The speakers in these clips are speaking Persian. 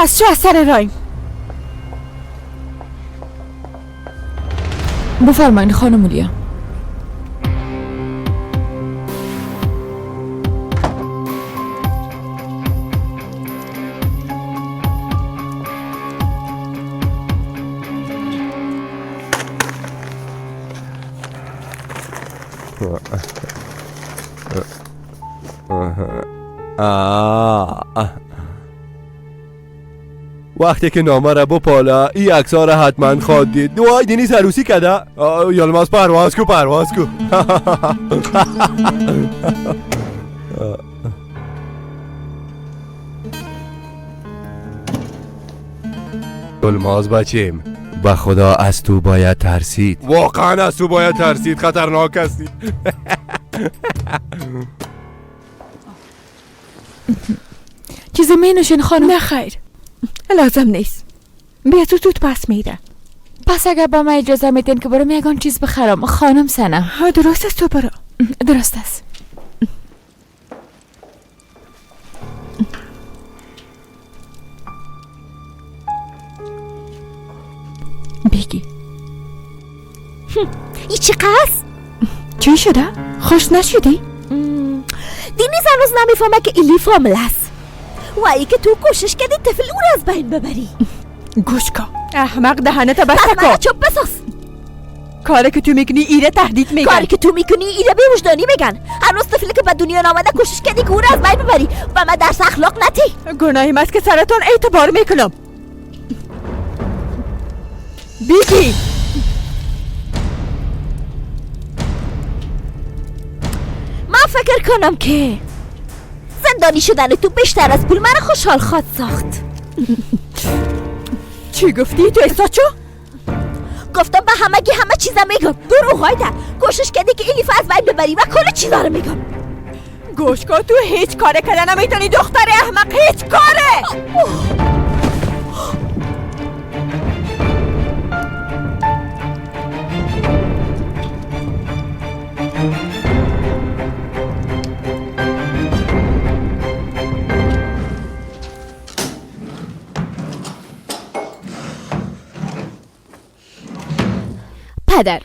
پس چه از سر رایم؟ بفرمایین خانم اولیا. وقتی که نامه را بپاله این عکس‌ها را حتما خواد دید. وای دینیز عروسی کرده. یلماز پرواز کو، پرواز کو. یلماز بچیم، به خدا از تو باید ترسید. واقعا از تو باید ترسید، خطرناک هستی. چیزی می نوشین خانم؟ نه خیر، لازم نیست. بیا تو زود پس میره. پس اگر با من اجازه میدین که برم یگان چیز بخرم خانم سنم. درست است، تو برو. درست است. بگی ای چی قصد؟ چی شده؟ خوش نشدی؟ دینیز هنوز نمیفهمه که ایلیف حامل است و ای که تو کوشش کردی طفل او را از بین ببری. گوش کن احمق، دهنت بسته کن. چوب بساز. کاری که تو میکنی ایره تهدید میگن. کاری که تو میکنی ایره بی وجدانی میگن. هنوز طفلی که به دنیا نامده کوشش کردی که او را از بین ببری و من درس اخلاق نتی. گناهی است که سرتان اعتبار میکنم. بیگی من فکر کنم که زندانی شدن تو بیشتر از پول من خوشحال خواد ساخت. چی گفتی تو استاچو؟ گفتم به همگی همه چیزا میگم. دروغ هایده. کوشش کردی که ایلیف از بین ببری و کل چیزا رو میگم. گوش کن، تو هیچ کاره کردن نمیتونی دختر احمق، هیچ کاره. پدر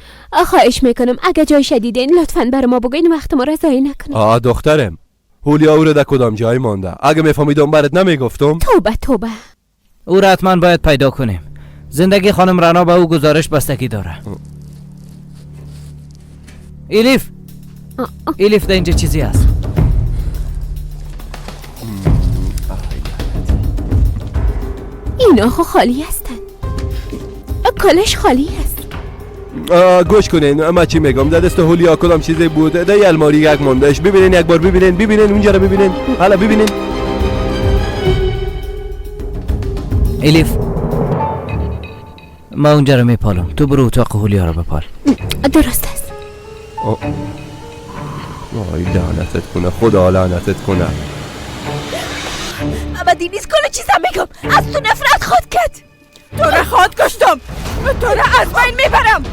خواهش میکنم اگه جای شدیدین لطفاً بر ما بگوین، وقت ما را ضایع نکنید. آه دخترم، هولیا او را در کدام جای مانده؟ اگه میفهمیدم برات نمیگفتم. توبه توبه. او را حتما باید پیدا کنیم. زندگی خانم رنا به او گزارش بستگی داره. ایلیف، ایلیف در اینجا چیزی هست. اینا خو خالی هستن، کلش خالی هست. گوش کنین من چی میگم. در دست هولیا کدام چیزی بود؟ در الماری یک ماندهش. ببینین یک بار، ببینین، ببینین اونجا رو ببینین. حالا ببینین. ایلیف ما اونجا رو میپالم، تو برو اتاق هولیا رو بپال. درست است. آی لعنتت کنه، خدا لعنتت کنه. اما دینیز کل چیزم میگم. از تو نفرت خود کرد. تو را خود کشتم، تو را از بین میبرم.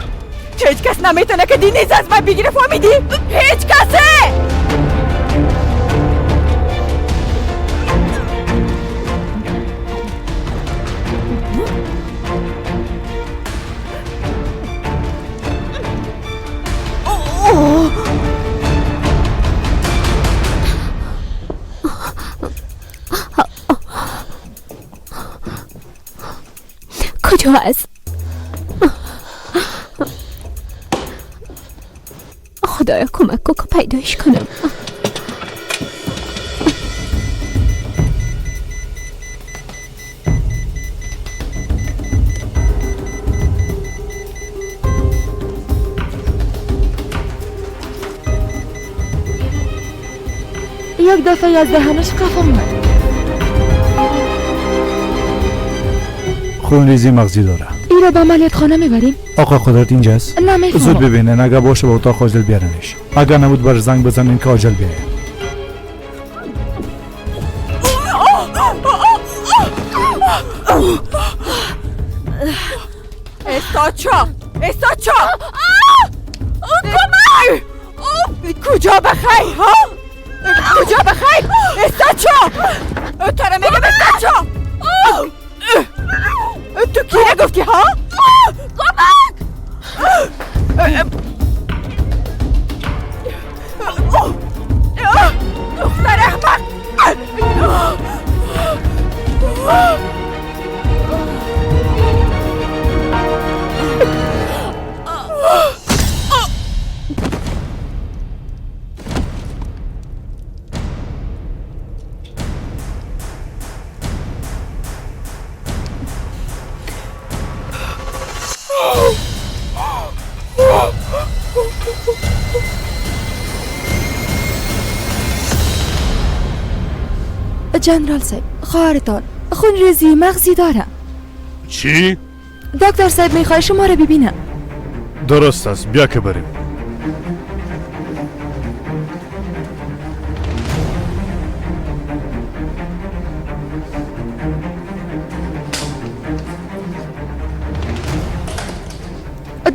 هیچ کس نمیتونه که دینیز از من بگیره، فهمیدی؟ هیچ کسه. کجا است؟ خدایا کمک کن که پیدایش کنم. یک دفعه از دهنش قفا میمد. خونریزی مغزی داره. ای را به عملیات خانه میبریم؟ آقا قدرت اینجاست؟ نمیفهمم. زود ببینن، اگه باشه به اتاق عاجل بیارنش، اگه نبود بر زنگ بزنین که عاجل بیاین. استاچا، استاچا، کمک! کجا بخیر ها؟ کجا بخیر؟ استاچا، تو را میگم استاچا. تو کی را گفتی ها؟ کمک! دختر احمق! جنرال صاحب، خواهرتان خونریزی مغزی داره. چی؟ دکتر صاحب میخوای شما رو ببینم. درست است، بیا که بریم.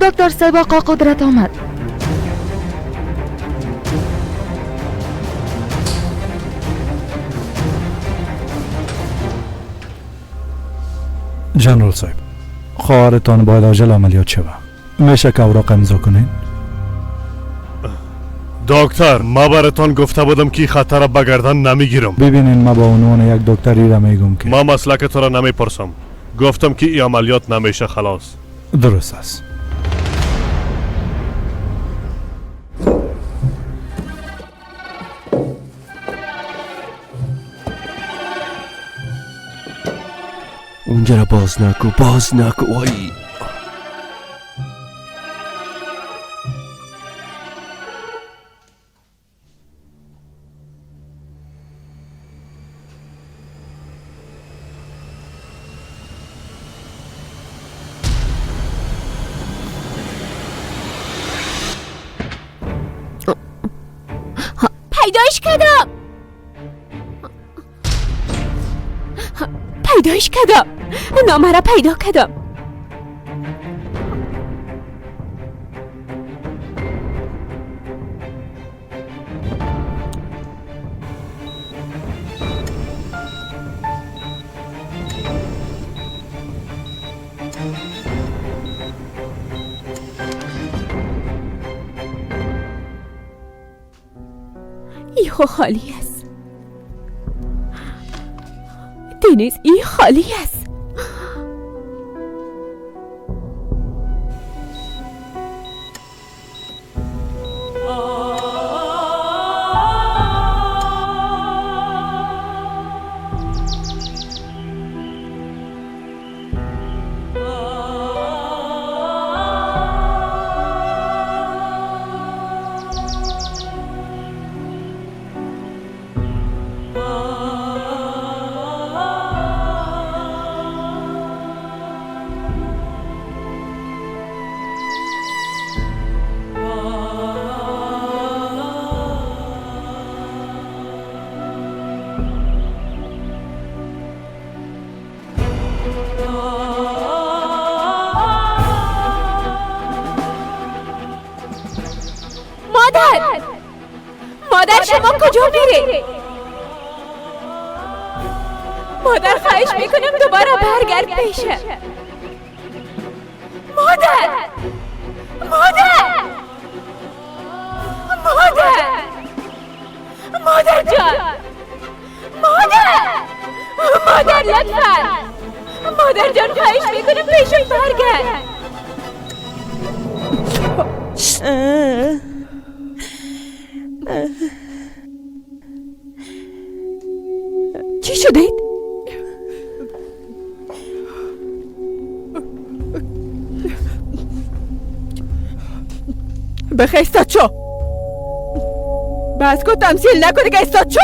دکتر صاحب آقا قدرت آمد. جنرال صاحب، خواهرتان باید عاجل عملیات شود. میشه که اوراق امضا کنین؟ دکتر، ما براتان گفته بودم که خطر به گردن نمیگیرم. ببینین، ما با عنوان یک دکتری را میگم که ما مسلک تو را نمیپرسم. گفتم که این عملیات نمیشه، خلاص. درست است. اونجا را باز نکو، باز نکو. وای پیدایش کردم، پیدایش کردم، نامه را پیدا کردم. ای خو خالی است دنیز، ای خالی است. مادر، مادر شما کجا میری؟ مادر خواهش میکنم دوباره برگرد پیشه. مادر، مادر، مادر، مادر جان، مادر، مادر لطفا، مادر جان خواهش میکنم پیشم برگرد. چی شدید؟ بخیر استاد شو. بس کو تمثیل نکنی که استاد شو.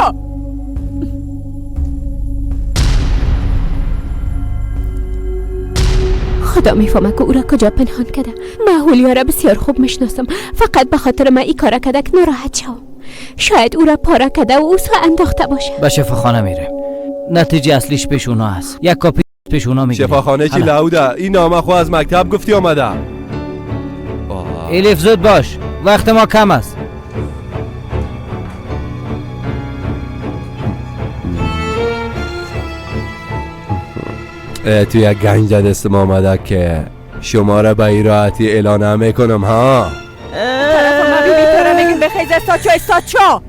خدا میفهمه که او را کجا پنهان کرده. من هولیا را بسیار خوب میشناسم. فقط به خاطر من این کار کرده که ناراحت شوم. شاید او را پاره کرده و او سو انداخته باشه. به شفاخانه میره. نتیجه اصلیش پیش اونا هست. یک کاپی پیش اونا میگیره. شفاخانه چی لاوده؟ این نامه خو از مکتب گفتی آمده. الیف زود باش، وقت ما کم است. تو یک گنج دستم آمده که شما را به این راحتی اعلان نمیکنم ها. طرف ما بیبی تو را میگم بخیز استاچو استاچو.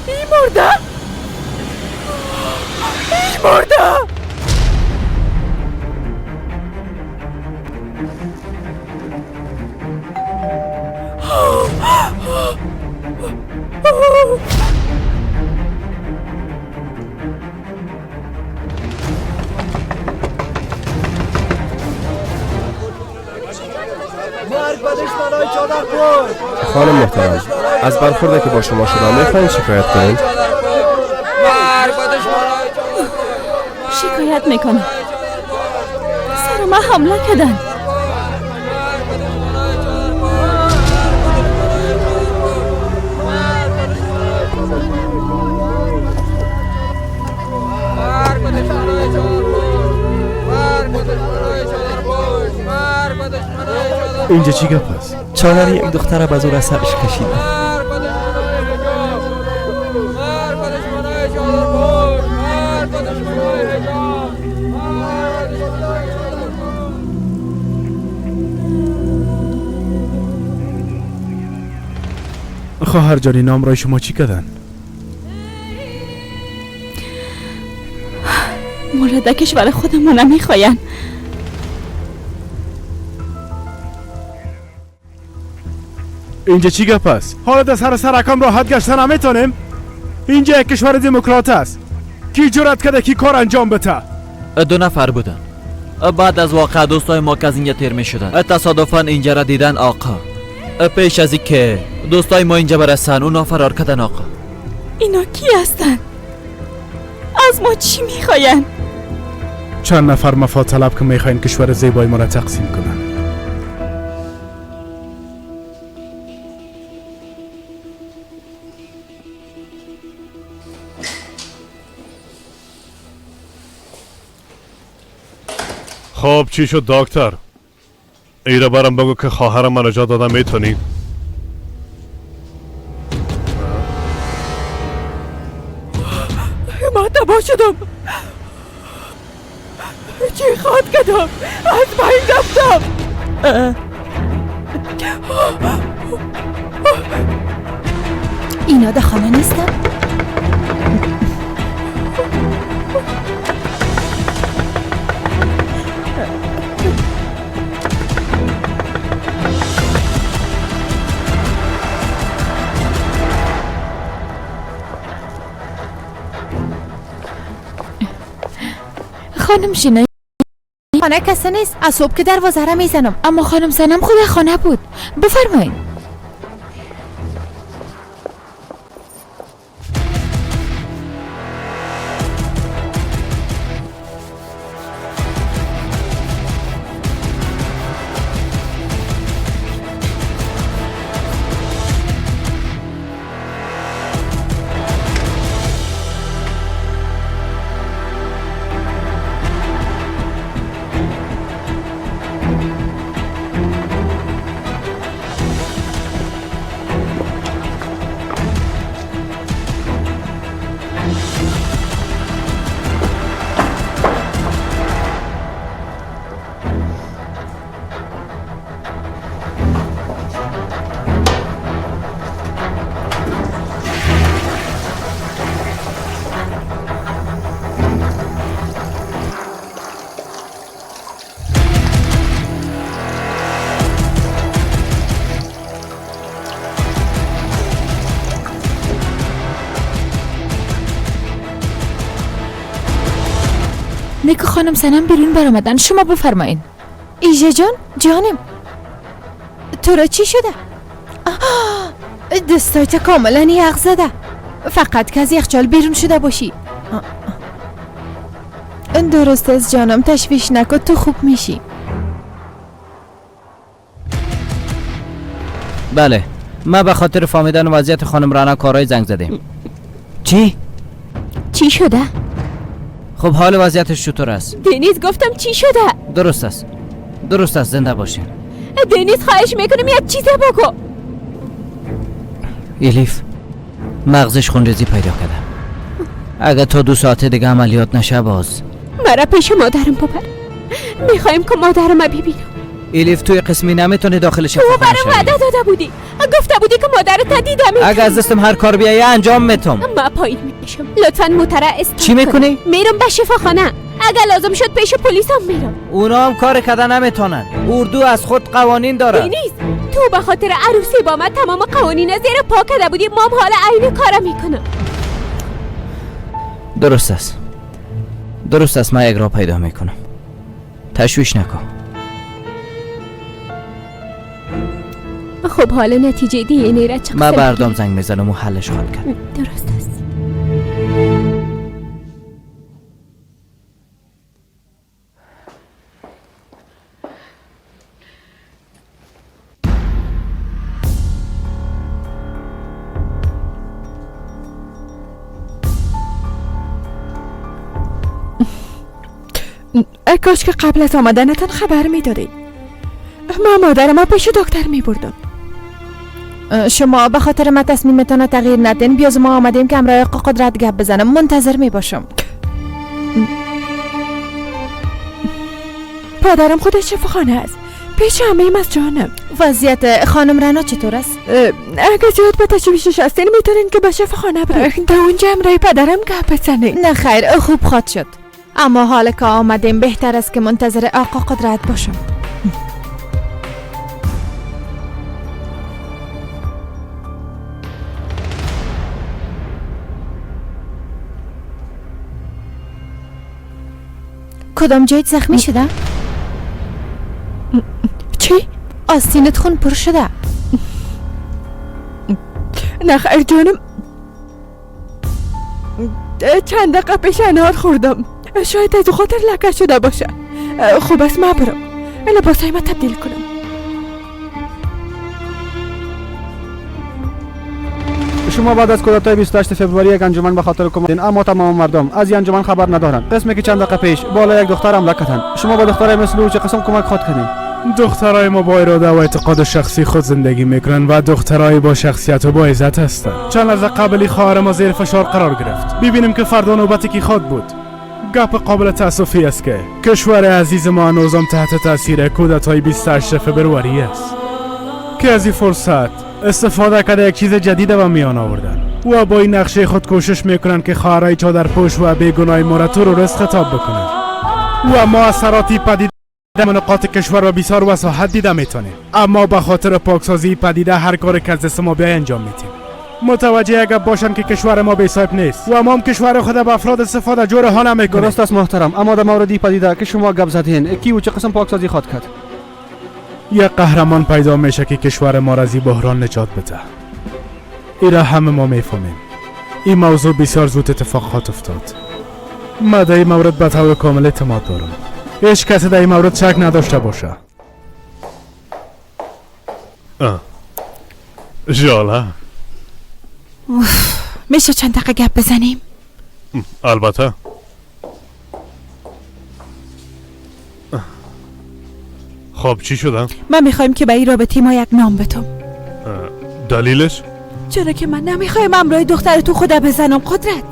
ای مرده، ای مرده. خانم محترم، از برخورده که با شما شدم میخواین شکایت کنید؟ شکایت میکنم. سر ما حمله کردن. اینجا چی گپ است؟ چادر یک دختر به زور از سرش کشیده. خواهر جانی، نام رای شما چی کردن؟ مورد کشور خودمون نمیخواین. اینجا چی گپ است؟ حالا در سر سرکم راحت گشتن نمیتونیم؟ اینجا یک کشور دموکرات است. کی جرأت کرده کی کار انجام بده؟ 2 نفر بودن. بعد از واقع دوستای ما که از اینجا تیر می شدن تصادفاً اینجا را دیدن آقا. پیش از اینکه دوستای ما اینجا برسن اونا فرار کردن آقا. اینا کی هستن؟ از ما چی میخواین؟ چند نفر مفاد طلب که میخواین کشور زیبای ما را تقسیم کنن. خب چی شد دکتر؟ ایره برم بگو که خواهرم من نجات دادم میتونی؟ من تباه شدم. چی خواد کردم؟ از بین رفتم. اینا در خانه نیستن؟ خانم شینای خانه کسی نیست. از صبح که دروازه را میزنم. اما خانم سنم خود خانه بود. بفرمایید. نیکو خانم سنم بیرون برآمدن، شما بفرمایین. ایژه جان، جانم تو را چی شده؟ دستایت کاملا یخ زده، فقط که از یخچال بیرون شده باشی. درست از جانم، تشویش نکن، تو خوب میشی. بله، ما به خاطر فهمیدن وضعیت خانم رانا کارای زنگ زدیم. چی؟ چی شده؟ خب حال وضعیتش چطور است؟ دنیز گفتم چی شده؟ درست است، درست است، زنده باشین. دنیز خواهش میکنم یک چیز بگو. الیف مغزش خونریزی پیدا کرده. اگه تا 2 ساعت دیگه عملیات نشه باز مرا پیش مادرم ببر. میخوایم که مادرم ببینم. الیف توی قسمی نمیتونی داخل شفاخانه تو برام وعده داده بودی، گفته بودی که مادرت دیدم. اگه از دستم هر کار بیایه انجام میتم. ما پایین میشم. لطفا موتره استارت. چی میکنی؟ میرم به شفاخانه. اگه لازم شد پیش پلیس هم میرم. اونا هم کار کردن نمیتونن. اردو از خود قوانین داره. دنیز تو به خاطر عروسی با من تمام قوانین زیر پا کرده بودی. مام حالا عین کارا میکنم. درست است، درست است. من یک راه پیدا میکنم، تشویش نکن. خب حالا نتیجه دی ان ای را چه؟ من بردام زنگ میزنم و حلش خواهد کرد. درست است. ای کاش که قبل از آمدنتان خبر میدادید. من مادرم پیش دکتر میبردم. شما به خاطر من تصمیمتان تغییر ندین. بیاز ما آمدیم که امرای قدرت گپ بزنم. منتظر می باشم. پدرم خودش شفاخانه است. پیش همه از جانم. وضعیت خانم رنا چطور است؟ اگه زیاد به تشویشش هستین میتونین که به شفاخانه برین. در اونجا امرای پدرم گپ بزنین. نه خیر، خوب خواد شد. اما حالا که آمدیم بهتر است که منتظر آقا قدرت باشم. کدام جایت زخمی شده؟ چی؟ آستینت خون پر شده. نه خیر جانم، چند دقیقه پیش انار خوردم، شاید از خاطر لکه شده باشه. خوب است من برم لباسای ما تبدیل کنم. شما بعد از کودتای 28 فوریه یک انجمن به خاطر کمک، اما تمام مردم از این انجمن خبر ندارند. قسمی که چند دقیقه پیش بالا یک دختر حمله کردند. شما با دخترای مثل او چه قسم کمک خواهد کردین؟ دخترای ما با اراده و اعتقاد شخصی خود زندگی میکنن و دخترای با شخصیت و با عزت هستند. چند لحظه قبلی خواهر ما زیر فشار قرار گرفت. ببینیم که فردا نوبت کی خواد بود. گپ قابل تاسفی است که کشور عزیز ما هنوزم تحت تاثیر کودتای 28 فوریه است که از این فرصت استفاده کرده یک چیز جدید به میان آوردن و با این نقشه خود کوشش میکنن که خواهرای چادرپوش و بیگناه ما را تروریست خطاب بکنن و ما اثراتی پدیده در نقاط کشور و بسیار وساحت دیده میتونیم، اما به خاطر پاکسازی پدیده هر کار که از دست ما بیای انجام میتیم. متوجه اگر باشن که کشور ما بی صاحب نیست و ما هم کشور خود به افراد استفاده جوره ها نمیکنیم. درست است محترم، اما در مورد پدیده که شما گپ زدین کی و چه قسم پاکسازی خواد کرد؟ یک قهرمان پیدا میشه که کشور ما را از این بحران نجات بده. ایرا همه ما میفهمیم. این موضوع بسیار زود اتفاق خواهد افتاد. ما در این مورد به طور کامل اعتماد دارم. هیچ کسی در این مورد شک نداشته باشه. ژاله میشه چند دقیقه گپ بزنیم؟ البته. خب چی شدم؟ من میخوایم که به این رابطه ما یک نام بدم. دلیلش؟ چرا که من نمیخوایم امرای دختر تو خدا بزنم قدرت.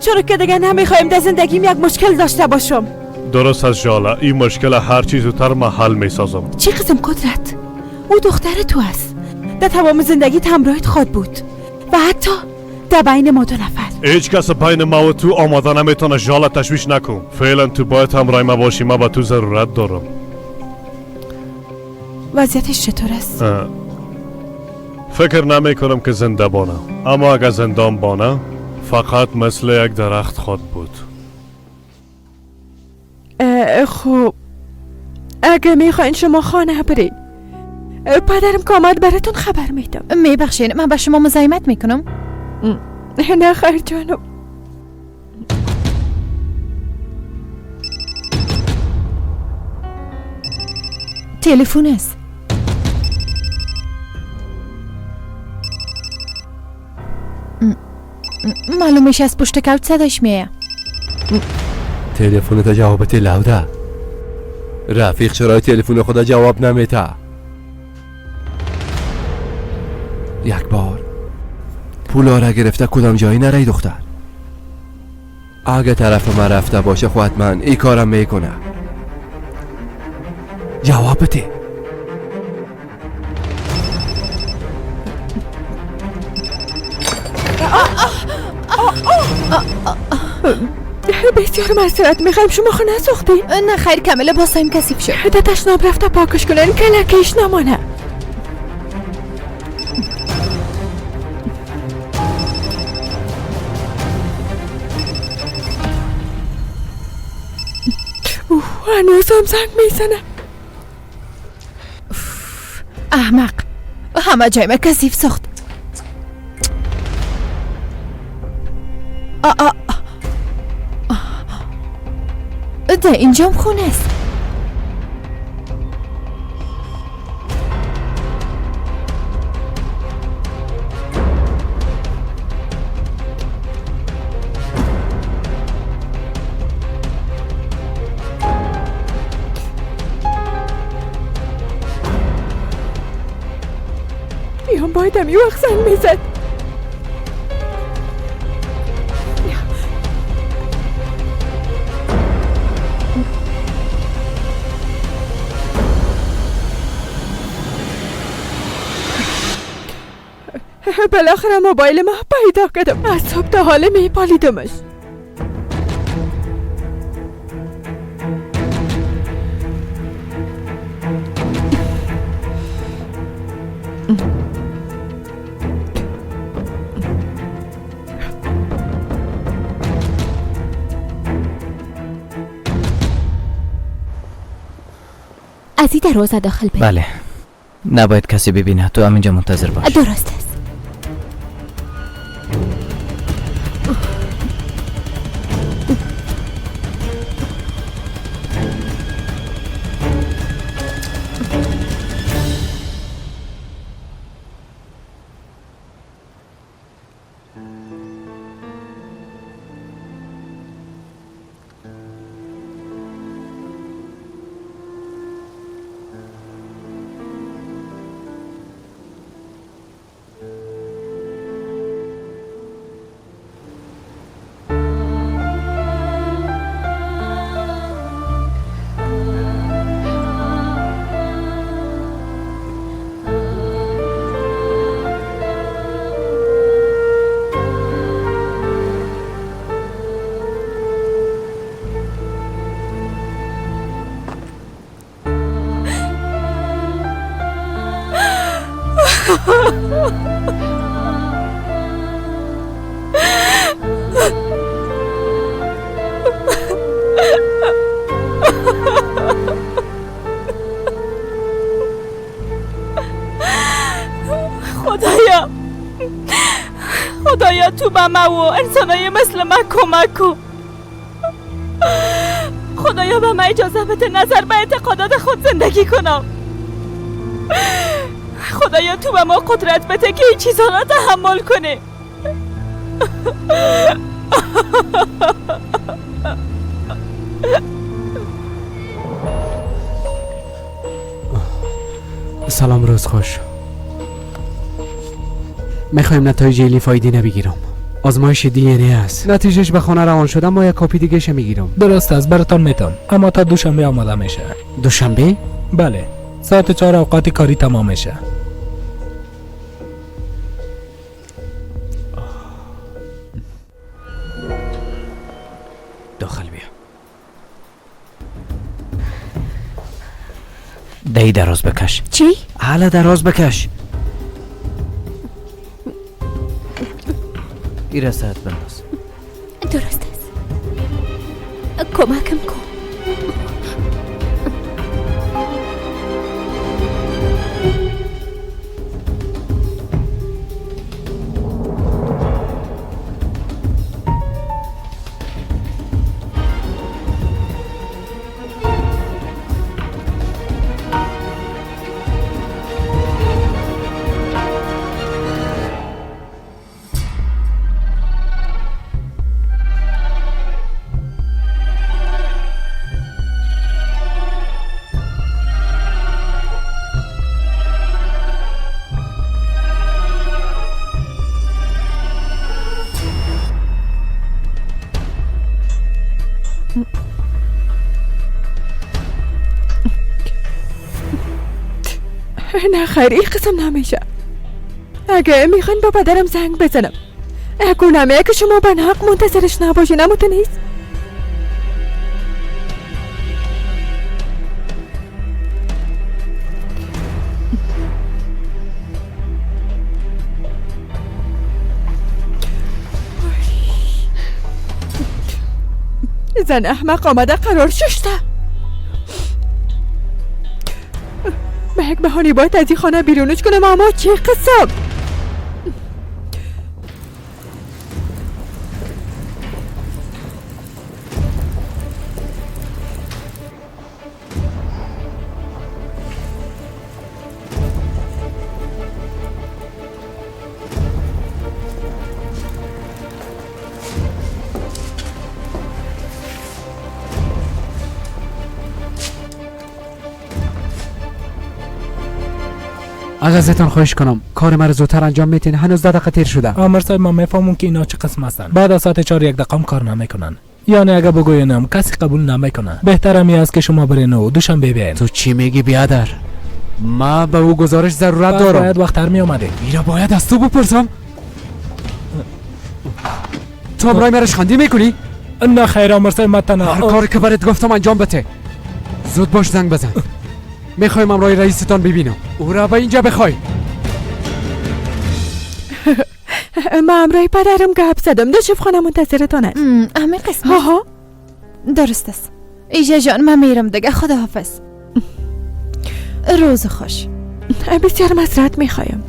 چرا که دیگه نمیخوایم در زندگیم یک مشکل داشته باشم. درست از ژاله، این مشکل هر چیز زودتر من حل میسازم. چی قسم قدرت؟ او دختر تو است. در تمام زندگیت همراهت خواد بود و حتی در بین ما دو نفر. هیچ کس بین ما و تو آماده نمیتونه ژاله، تشویش نکن. فعلا تو باید همراه ما باشی، ما به تو ضرورت دارم. وضعیتش چطور است؟ فکر نمی کنم که زنده بانه، اما اگر زندان بانه فقط مثل یک درخت خود بود. خب اگه میخواین شما خانه برین، پدرم که آمد براتون خبر میدم. میبخشین من به شما مزاحمت میکنم؟ نه خیر جانم. تلفن است. معلومش از پشت کوچ صداش میایه. تلفن تا جواب ته. رفیق چرا تلفن خدا جواب نمیته؟ یک بار پولا را گرفته کدام جایی نری دختر. اگه طرف من رفته باشه خود من ای کارم میکنه. جواب بده. بسیار معذرت میخوایم، شما خونه سوختین؟ نه خیر، کامل باسایم کثیف شد. ده تشناب رفته پاکش کنن که لکهش نمانه. اوه هنوز هم زنگ میزنه. احمق، همه جای من کثیف ساخت. ده اینجام خونه است. بیام باید همی وقت زنگ میزد. بالاخره موبایل ما پیدا کردم. از صبح تا حال میپالیدمش. از این دروازه داخل بریم. بله، نباید کسی ببینه. تو همینجا منتظر باش. درست است. خدایا، خدایا تو به ما و انسانای مثل ما کمک کن. خدایا به ما اجازه بده نظر به اعتقادات خود زندگی کنم. خدایا تو به ما قدرت بده که این چیزها را تحمل کنه. سلام، روز خوش. میخوایم نتایج لیفایدی نبگیرم. آزمایش دی ان ای است. نتیجهش به خانه روان شدم، ما یک کاپی دیگه میگیرم. درست است، براتان میتم، اما تا دوشنبه آماده میشه. دوشنبه؟ بله، ساعت 4 اوقات کاری تمام میشه. داخل بیا. دهی دراز بکش. چی؟ حالا دراز بکش. ایره ساعت بنداز. درست است. کمکم کن. نه خیر، این قسم نمیشه. اگه میخواین با پدرم زنگ بزنم. اگه که شما به حق منتظرش نباشین، اما تو نیست. زن احمق آمده قرار ششته. به یک بهانه باید از این خانه بیرونش کنم. اما چه قسم؟ اگر ازتان خواهش کنم کار مرا زودتر انجام میتین. هنوز 10 دقیقه تیر شده. آمر صاحب، ما میفهمم که اینا چه قسم هستن. بعد از ساعت 4 یک دقیقه کار نمیکنن. یعنی اگه بگوینم کسی قبول نمیکنه. بهتر می است که شما برین و دوشنبه بیاین. تو چی میگی بیادر؟ ما به او گزارش ضرورت دارم. باید وقت تر می اومده. ایرا باید از تو بپرسم. تو برای مرش خندی میکنی؟ نه خیر آمر صاحب، من تنها هر کاری که برات گفتم انجام بده. زود باش زنگ بزن. میخوایم امرای رئیستان ببینم. او را به اینجا بخوای. ما امرای پدرم گپ زدم. دو شفخانه منتظرتان است. همین قسم. ها درست است. ایجا جان من میرم دیگه. خداحافظ. روز خوش. بسیار معذرت میخوایم.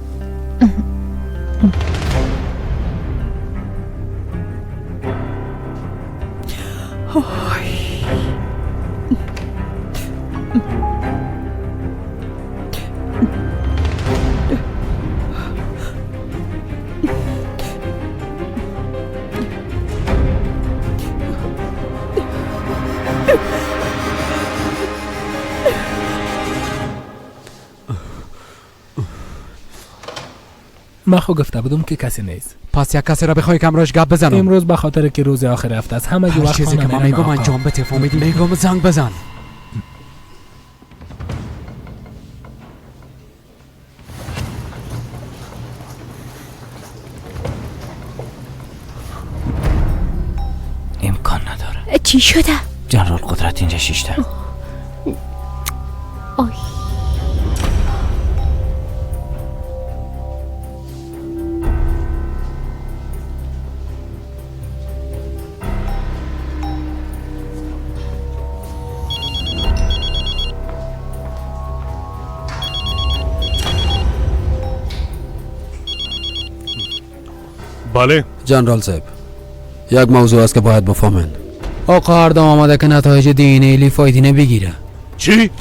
من خو گفته بودم که کسی نیست. پس یک کسی را بخوای که امروز گپ بزنم. امروز به خاطر که روز آخر هفته است همه وقت چیزی که من میگم انجام بده. فهمیدی؟ میگم زنگ بزن. امکان نداره. چی شده؟ جنرال قدرت اینجا شیشته. آی بله جنرال صاحب، یک موضوع است که باید بفهمند. آقا هردم آمده که نتایج دی ان ای فایده بگیره. چی؟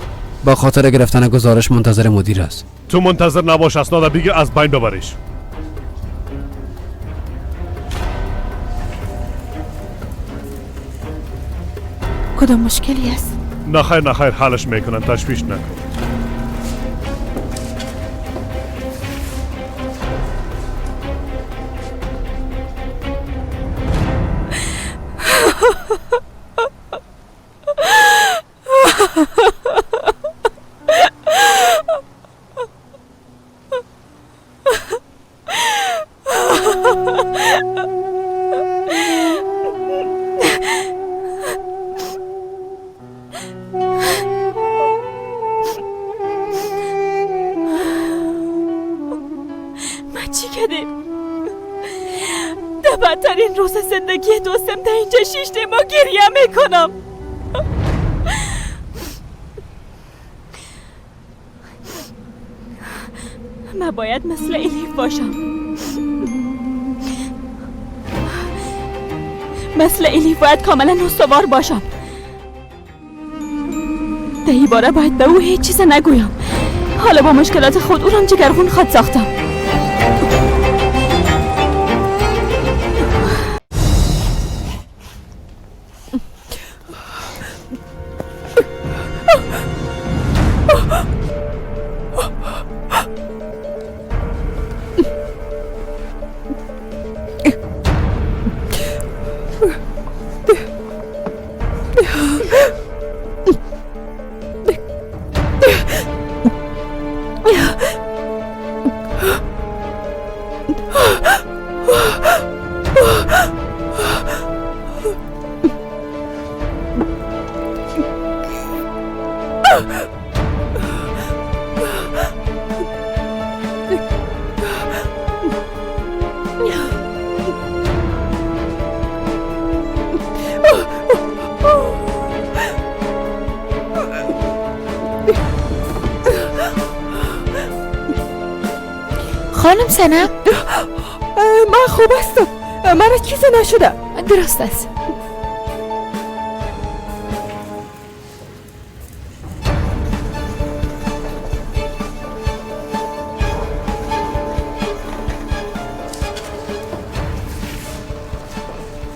با خاطر گرفتن گزارش منتظر مدیر است. تو منتظر نباش، اسناد بگیر از بین ببریش. کدام مشکلی است؟ نه خیر نه خیر، حلش میکنن، تشویش نکن. بدترین روز زندگی دوستم تا اینجا شیشته ما گریه میکنم. من باید مثل الیف باشم. مثل الیف باید کاملا استوار باشم. در این باره باید به او هیچ چیز نگویم. حالا با مشکلات خود او را جگرخون خود ساختم. خانم سنم، من خوب هستم، مرا چیزی نشده. درست است.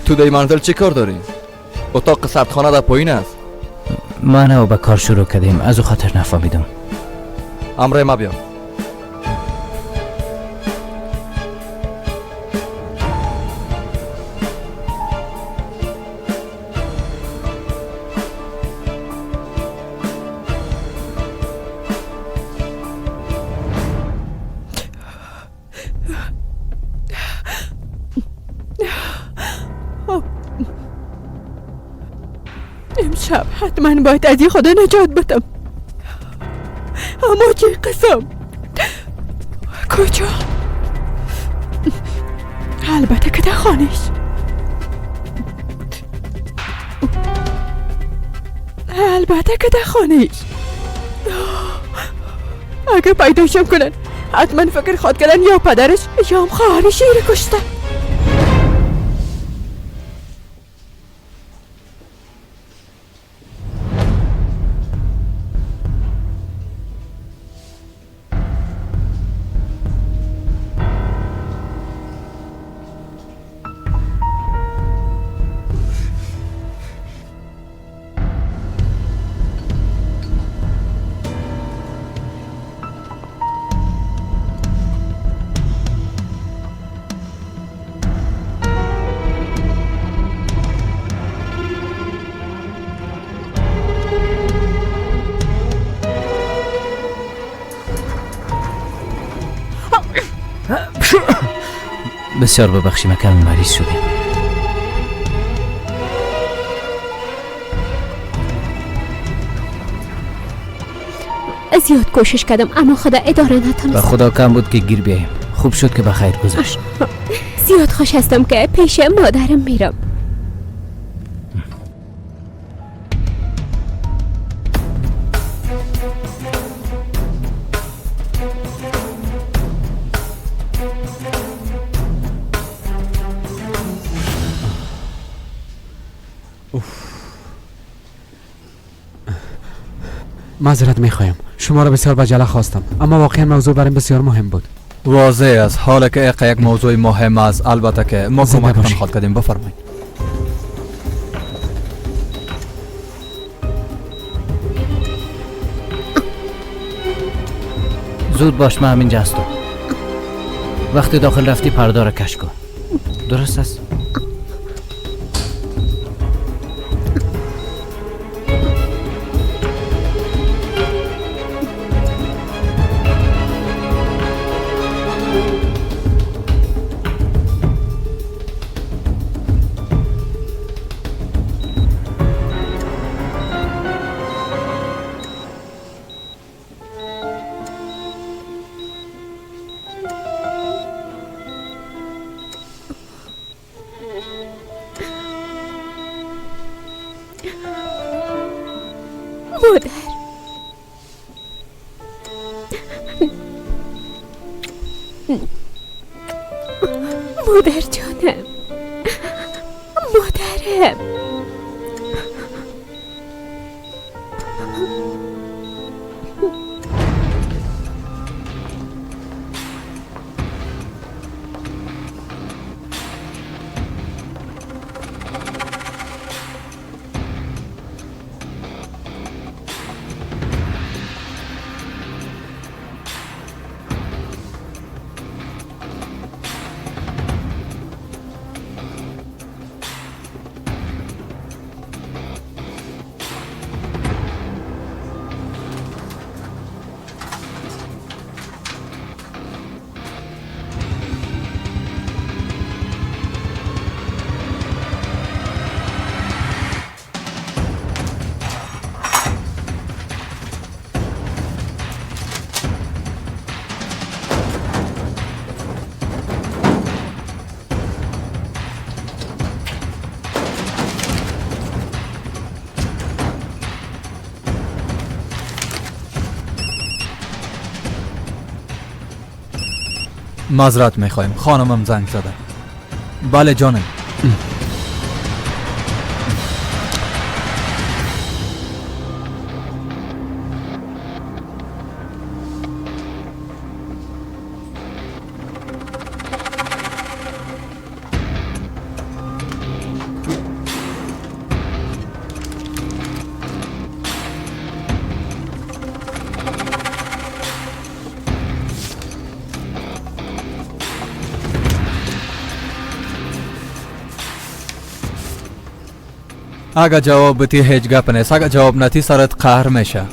تو در منزل چه کار داری؟ اتاق سردخانه در پایین است. ما نو به کار شروع کردیم، از او خاطر نفهمیدم. امره ما بیا. امشب حتما باید از خدا نجات بدم. اما چه قسم؟ کجا؟ البته که در خانهش. البته که در خانهش. اگه پیداشم کنن حتما فکر خواد کردن یا پدرش یا هم خواهرش ایره کشته. بسیار ببخشید، من کمی مریض شدیم. زیاد کوشش کردم اما خدا اداره نتونست. به خدا کم بود که گیر بیایم. خوب شد که به خیر گذشت. زیاد خوش هستم که پیش مادرم میرم. معذرت میخوایم، شما را بسیار بجله خواستم، اما واقعا موضوع برایم بسیار مهم بود. واضح است حالا که یک موضوع مهم است، البته که ما کمکتان خواهد کردیم. بفرمایید. زود باش، من همینجا هستم. وقتی داخل رفتی پرده را کش کن. درست است؟ مادر، مادر جانم، مادرم. معذرت میخوایم، خانمم زنگ زده. بله جانم. اگه جواب بتی هیچ گپ نیست، اگه جواب نتی سرت قهر میشه.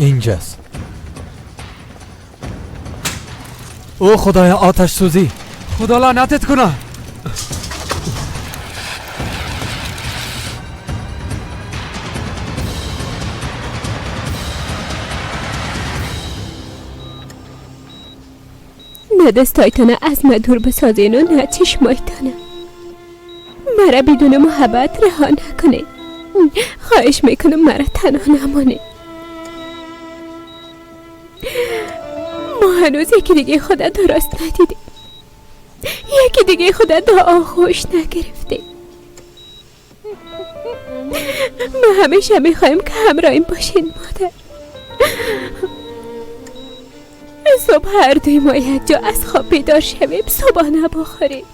اینجاست. او خدای، آتش سوزی. خدا لعنتت کنه. نه دستایتانه از من دور بسازین و نه چشمایتانه. مرا بدون محبت رها نکنید. خواهش میکنم مرا تنها نمانید. ما هنوز یکی دیگه خدا درست ندیدیم، یکی دیگه خدا دا آغوش نگرفتیم. ما همیشه میخوایم که همراهیم باشین مادر. صبح هر دوی ما یک جا از خواب بیدار شویم، صبحانه بخوریم،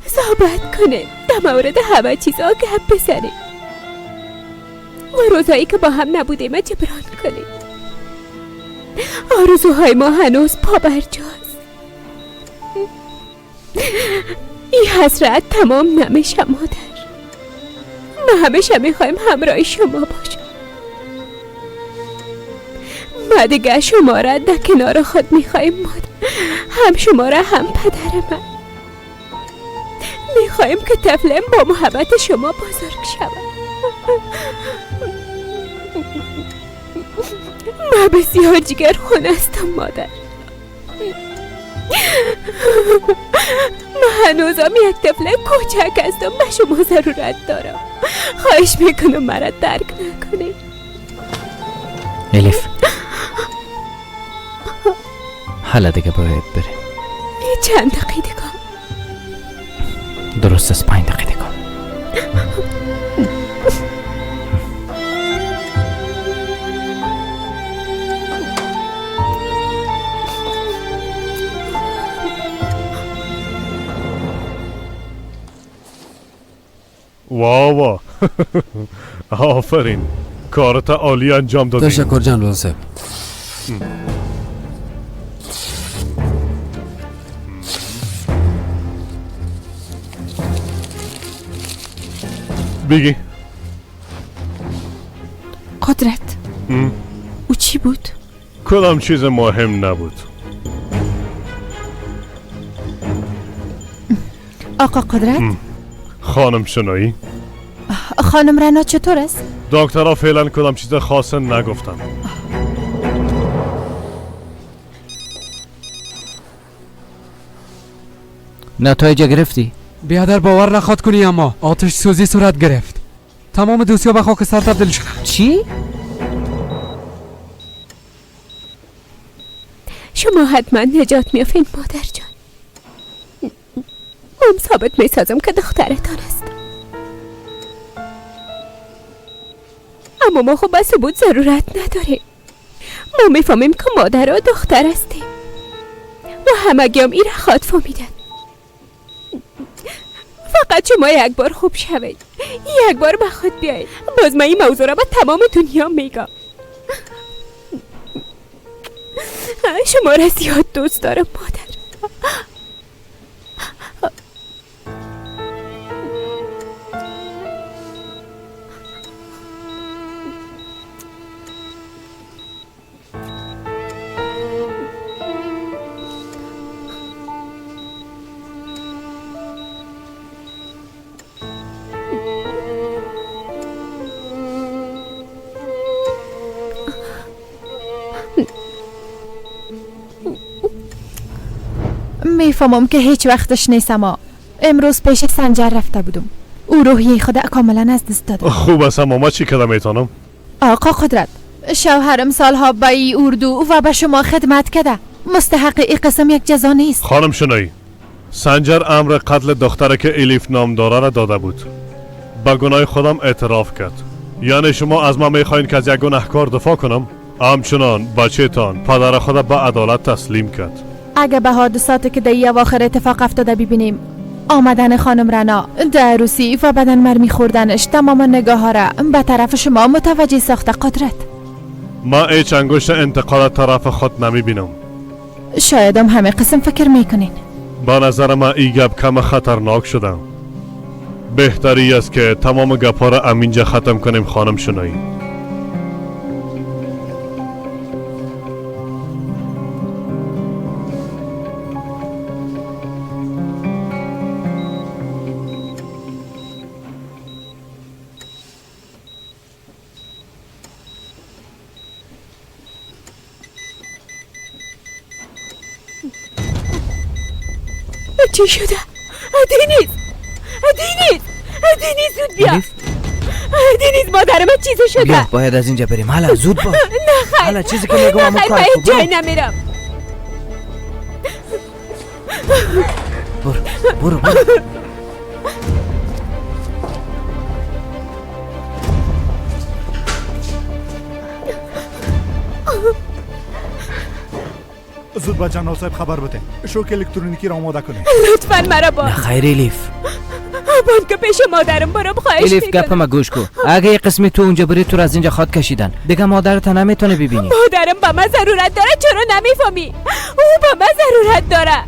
صحبت کنیم، در مورد همه چیزا گپ بزنیم و روزایی که با هم نبودیم جبران کنیم. آرزوهای ما هنوز پا برجاست. این حسرت تمام نمیشه مادر. ما همیشه میخوایم همراه شما باشم. ما دیگه شما را در کنار خود میخوایم مادر، هم شما را هم پدر من. میخوایم که طفلم با محبت شما بزرگ شود. من بسیار جگر خون هستم مادر. من هنوزم یک طفل کوچک هستم، به شما ضرورت دارم. خواهش میکنم مرا درک نکنید. الیف، حالا دیگه باید بریم. چند دقیقه دیگه. درست است، 5 دقیقه دیگه. وا وا، آفرین، کارت عالی انجام دادی. تشکر جنرال صاحب. بگی قدرت، او چی بود؟ کدام چیز مهم نبود. آقا قدرت؟ خانم شنایی؟ خانم رنا چطور است؟ دکترها فعلا کدام چیز خاص نگفتن. نتایج گرفتی؟ بیادر باور نخواد کنی، اما آتش سوزی صورت گرفت. تمام دوسیا به خاک سر تبدیل شد. چی؟ شما حتما نجات میافین مادر جان. من ثابت میسازم که دخترتان است. اما ما خب به ثبوت ضرورت نداریم. ما میفهمیم که مادر و دختر هستیم و همگی هم این را خواد فهمیدن. فقط شما یک بار خوب شوید، یک بار به خود بیایید، باز من این موضوع را به تمام دنیا میگم. شما را زیاد دوست دارم مادر. میفهمم که هیچ وقتش نیست، اما امروز پیش سنجر رفته بودم. او روحیه خود کاملا از دست داده. خوب است، اما ما چی کردم میتونم؟ آقا قدرت، شوهرم سالها به ای اردو و به شما خدمت کرده، مستحق ای قسم یک جزا نیست. خانم شنایی، سنجر امر قتل دختره که الیف نام داره را داده بود. به گناه خودم اعتراف کرد. یعنی شما از ما میخواین که از یک گناهکار دفاع کنم؟ همچنان بچه تان پدر خود به عدالت تسلیم کرد. اگه به حادثاتی که در ای اواخر اتفاق افتاده ببینیم، آمدن خانم رنا در عروسی و بدن مرمی خوردنش تمام نگاه ها را به طرف شما متوجه ساخته قدرت. ما هیچ انگشت انتقاد طرف خود نمی بینم. شاید هم همه قسم فکر میکنین. به نظر من ای گپ کم خطرناک شده. بهتری است که تمام گپ ها را همینجا ختم کنیم خانم شنایی. چی شده؟ دینیز، دینیز، دینیز زود بیا. دینیز مادر من چیزی شده. بیا باید از اینجا بریم. حالا زود باش. نه خیر، حالا چیزی که میگم نه خیر، من جای نمیرم. برو برو برو. زود با جنرال صاحب خبر بده. شوک الکترونیکی را آماده کنید. لطفا مرا با. نه خیر الیف. بان که پیش مادرم برم، خواهش الیف میکنم. گپ ما گوش کو. اگه یه قسمی تو اونجا بری تو را از اینجا خواد کشیدن. دیگه مادرت نمیتونه ببینی. مادرم به من ضرورت داره، چرا نمیفهمی؟ او به من ضرورت داره.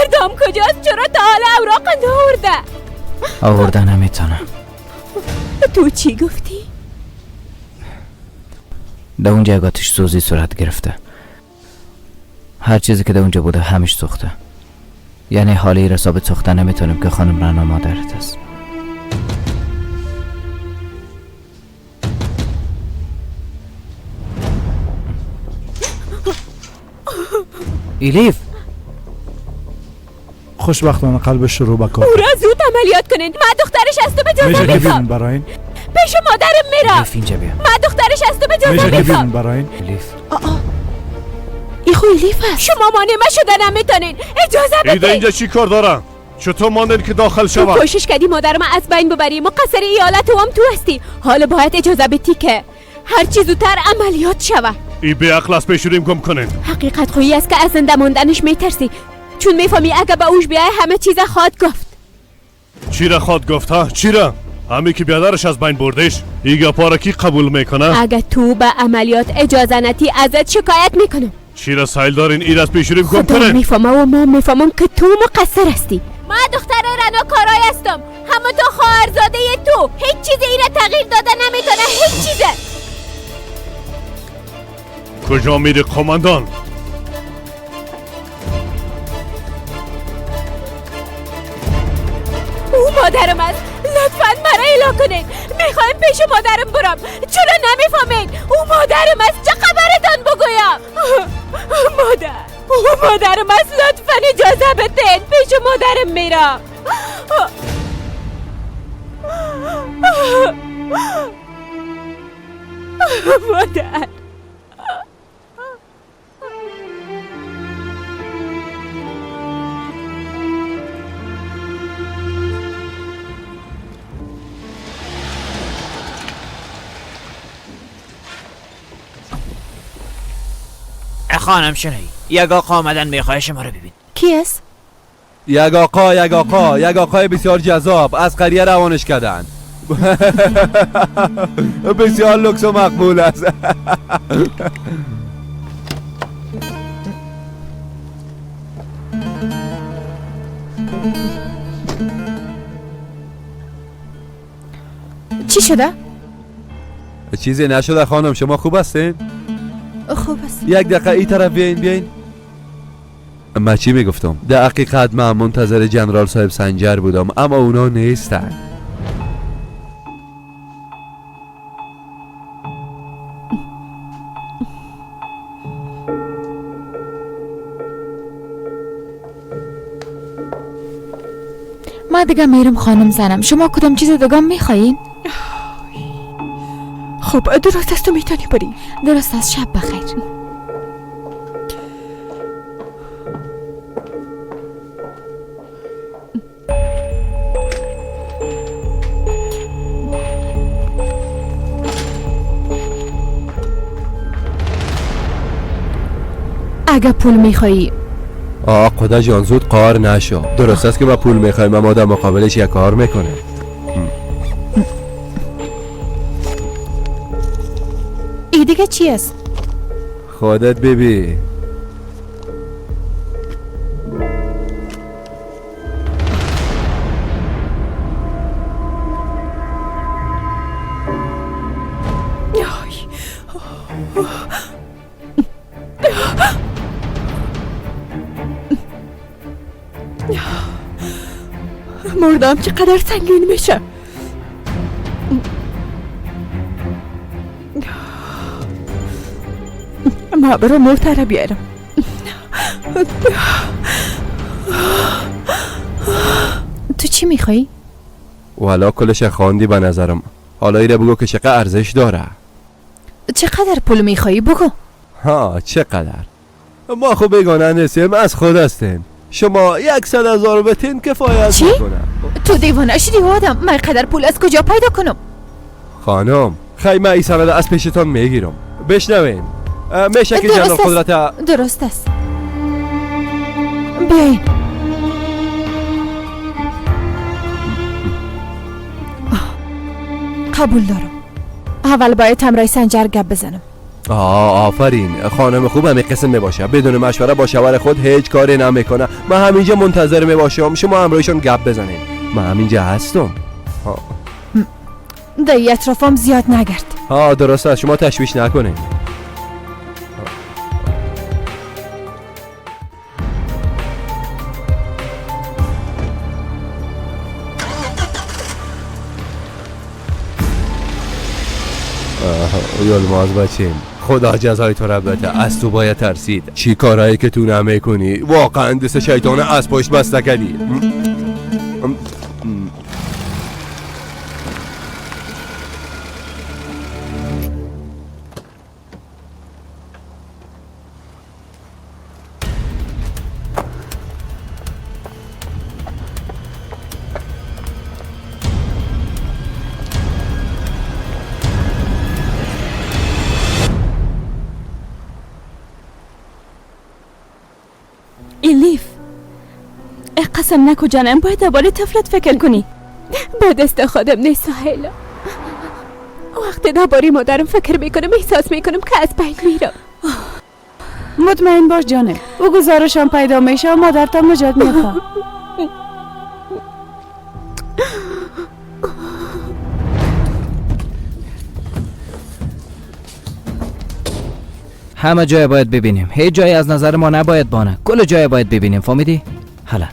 اردام کجاست؟ چرا تا حالا اوراق نآورده؟ آوردن نمیتونم. تو چی گفتی؟ در اونجا یک آتش سوزی صورت گرفته. هر چیزی که در اونجا بوده همش سوخته. یعنی حالی را ثابت ساخته نمیتونیم که خانم رنا مادرت است. الیف خوشبختانه قلبش شروع به کار. او را زود عملیات کنین. من دخترش هستم، اجازه میشه که میخوام. بیرون براین. پیش مادرم میرم. الیف اینجا بیا. من دخترش هستم، اجازه میشه که بیرون میخوام. براین. الیف ای خو الیف است. شما مانع من شده نمیتونین. اجازه ایده بده. اینجا چی کار دارم؟ چطور ماندن که داخل تو شود؟ کوشش کردی مادر من از بین ببری. مقصر ایالت هم تو هستی. حالا باید اجازه بدی که هر چی زودتر عملیات شود. ای بی عقل از پیش ریم گم کنین. حقیقت خویی است که از زنده ماندنش میترسی، چون میفهمی اگه به اوش بیای همه چیز خواد گفت. چی را خواد گفت ها؟ چی را؟ همی که بیادرش از بین بردش. ای گپا را کی قبول میکنه؟ اگه تو به عملیات اجازه ندی ازت شکایت میکنم. چی را سایل دارین؟ ای را از پیش ریم گم خدا کنین. میفهمه و ما میفهمم که تو مقصر هستی. من دختر رنا کارای هستم، همون تو خواهرزاده تو. هیچ چیز ای را تغییر داده نمیتونه، هیچ چیزه. کجا میری قماندان؟ او مادرم است، لطفا مرا اعلا کنید. میخوایم پیش مادرم برم. چرا نمیفهمید؟ او مادرم است، چه خبرتان بگویم؟ مادر، او مادرم است، لطفا اجازه بدید پیش مادرم میرم. مادر. خانم شنایی، یک آقا آمدن میخواه شما رو ببین. کی است؟ یک آقا، یک آقا، یک آقای بسیار جذاب از قریه روانش کردن. بسیار لکس و مقبول است. چی شده؟ چیزی نشده خانم، شما خوب هستین؟ خوب است. یک دقیقه این طرف بیاین بیاین. من چی میگفتم؟ در حقیقت من منتظر جنرال صاحب سنجر بودم، اما اونا نیستن. من دیگه میرم خانم زنم. شما کدام چیز دیگه میخواین؟ خب درست است، تو میتونی بری. درست است، شب بخیر. اگه پول میخوایی. آه خدا جان زود قار نشو. درست است که ما پول میخوایم اما در مقابلش یک کار میکنه. ای دیگه چی است؟ خودت ببین. مردم چقدر سنگین میشه. ما برو مرتره بیارم. تو چی میخوایی؟ والا کلش خواندی به نظرم. حالا ایره بگو که چقدر ارزش داره. چقدر پول میخوایی بگو. ها چقدر؟ ما خب بیگانه نیستیم، از خود هستیم. شما 100,000 بتین کفایت میکنه. تو دیوانه شدی آدم؟ من قدر پول از کجا پیدا کنم؟ خانم خیلی من این سند از پیشتان میگیرم. بشنوین میشه که جنرال قدرت. درست است، بیاین. قبول دارم. اول باید همراه سنجر گپ بزنم. آفرین خانم خوب همین قسم میباشه. بدون مشوره با شوهر خود هیچ کاری نمیکنه. من همینجا منتظر میباشم، شما همراهشون گپ بزنین. من همینجا هستم. در اطرافم زیاد نگرد. ها درست است، شما تشویش نکنین. یلماز بچیم، خدا جزای تو را بده. از تو باید ترسید. چی کارهایی که تو نمیکنی. واقعا دست شیطان از پشت بسته کردی. الیف قسم نکو جانم، باید درباره طفلت فکر کنی. با دست خودم نیست سهیلا. وقتی درباره مادرم فکر میکنم احساس میکنم که از بین میرم. مطمئن باش جانم، او گزارشم پیدا میشه و مادر تا نجات میخواد. همه جای باید ببینیم، هیچ جایی از نظر ما نباید بانه. کل جای باید ببینیم، فهمیدی؟ حالا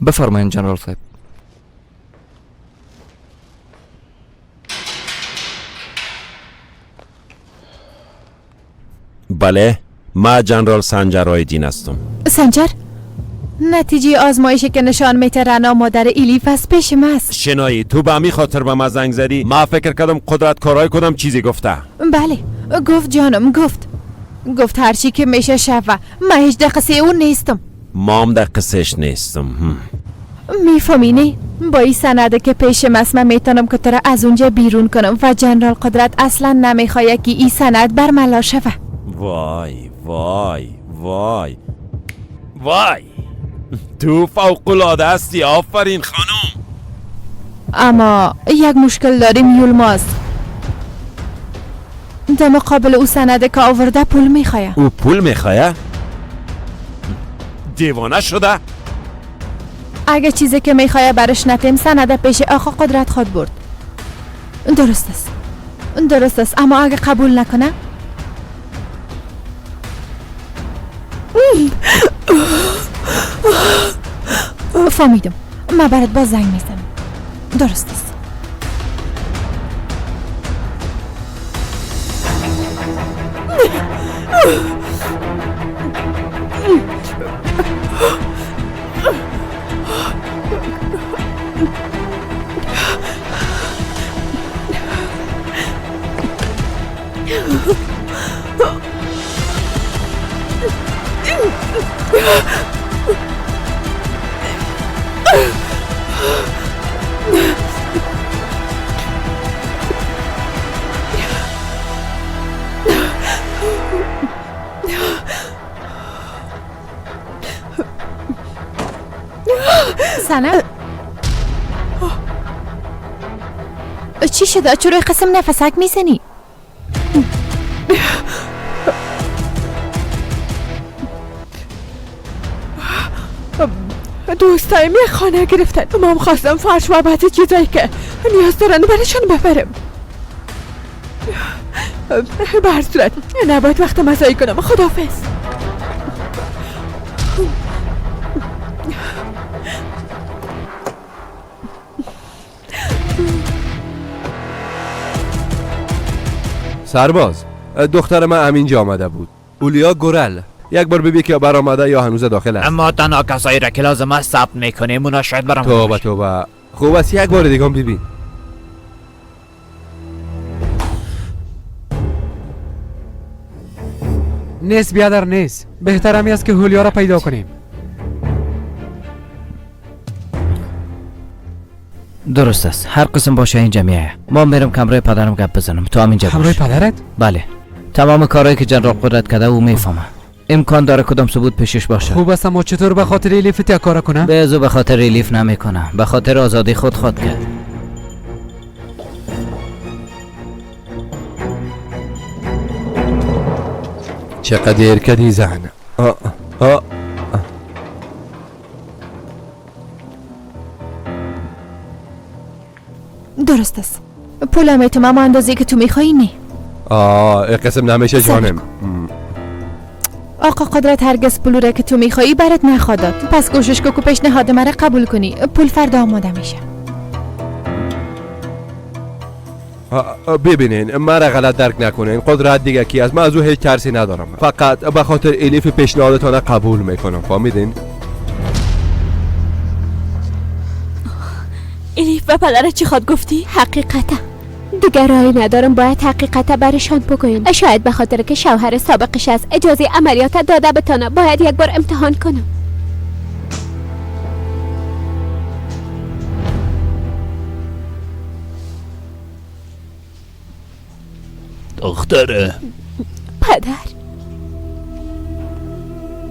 بفرمایید جنرال صاحب. بله، ما جنرال سنجر آیدین هستم. سنجر، نتیجه آزمایشی که نشان میده رنا مادر ایلیف از پیش ما است. شنایی تو به همی خاطر به ما زنگ زدی؟ ما فکر کردم قدرت کارهای کدام چیزی گفته. بله گفت جانم، گفت هرچی که میشه شوه. من هیچ در قصه اون نیستم. مام در قصهش نیستم. میفهمی نه؟ با این سنده که پیش ماست من میتونم که تو را از اونجا بیرون کنم و جنرال قدرت اصلا نمیخواد که این سند برملا شوه. وای وای وای وای، تو فوق العاده هستی. آفرین خانم. اما یک مشکل داریم یولماز. در مقابل او سنده که آورده پول میخواه. او پول میخواه؟ دیوانه شده؟ اگه چیزی که میخواه برش نتیم سنده پیش آقا قدرت خود برد. درست است، درست است، اما اگه قبول نکنه فهمیدم. من برات باز زنگ میزنم. درست است. سنم چی شده؟ چرا قسم نفسک میزنی؟ دوستایم یک خانه گرفتن، ما هم خواستم فرش و بعضی چیزایی که نیاز دارن برشان ببرم. به هر صورت نباید وقت مزایی کنم. خداحافظ. سرباز، دختر من همینجا آمده بود، اولیا گورل. یک بار ببین که برآمده یا هنوز داخل است. اما تنها کسایی را که لازم است ثبت میکنیم، اونا شاید برام. توبه توبه. خوب است، یک بار دیگه هم ببین. نیست بیادر، نیست. بهتر همی است که هولیا را پیدا کنیم. درست است، هر قسم باشه اینجا میایه. ما میرم کمرای پدرم گپ بزنم، تو هم اینجا باش. همراه پدرت؟ بله، تمام کارهایی که جنرال قدرت کرده او میفهمه. امکان داره کدام ثبوت پیشش باشه. خوب است، اما چطور به خاطر الیف تا کار کنه؟ به ازو به خاطر الیف نمیکنه، به خاطر آزادی خود خواد کرد. چقدر کدی زن. آ درست است. پول میتم اما اندازه که تو میخوایی نه. آه قسم نمیشه جانم. آقا قدرت هرگز پول را که تو میخوایی برات نخواد داد. پس کوشش کو که پیشنهاد مرا قبول کنی. پول فردا آماده میشه. ببینین مرا غلط درک نکنین، قدرت دیگه کی است، من از او هیچ ترسی ندارم. فقط به خاطر الیف پیشنهادتان قبول میکنم، فهمیدین؟ الیف به پدرت چی خواد گفتی؟ حقیقته دیگر راهی ندارم، باید حقیقت برشان بگویم. شاید به خاطر که شوهر سابقش از اجازه عملیات داده بتانه، باید یک بار امتحان کنم. دختره. پدر.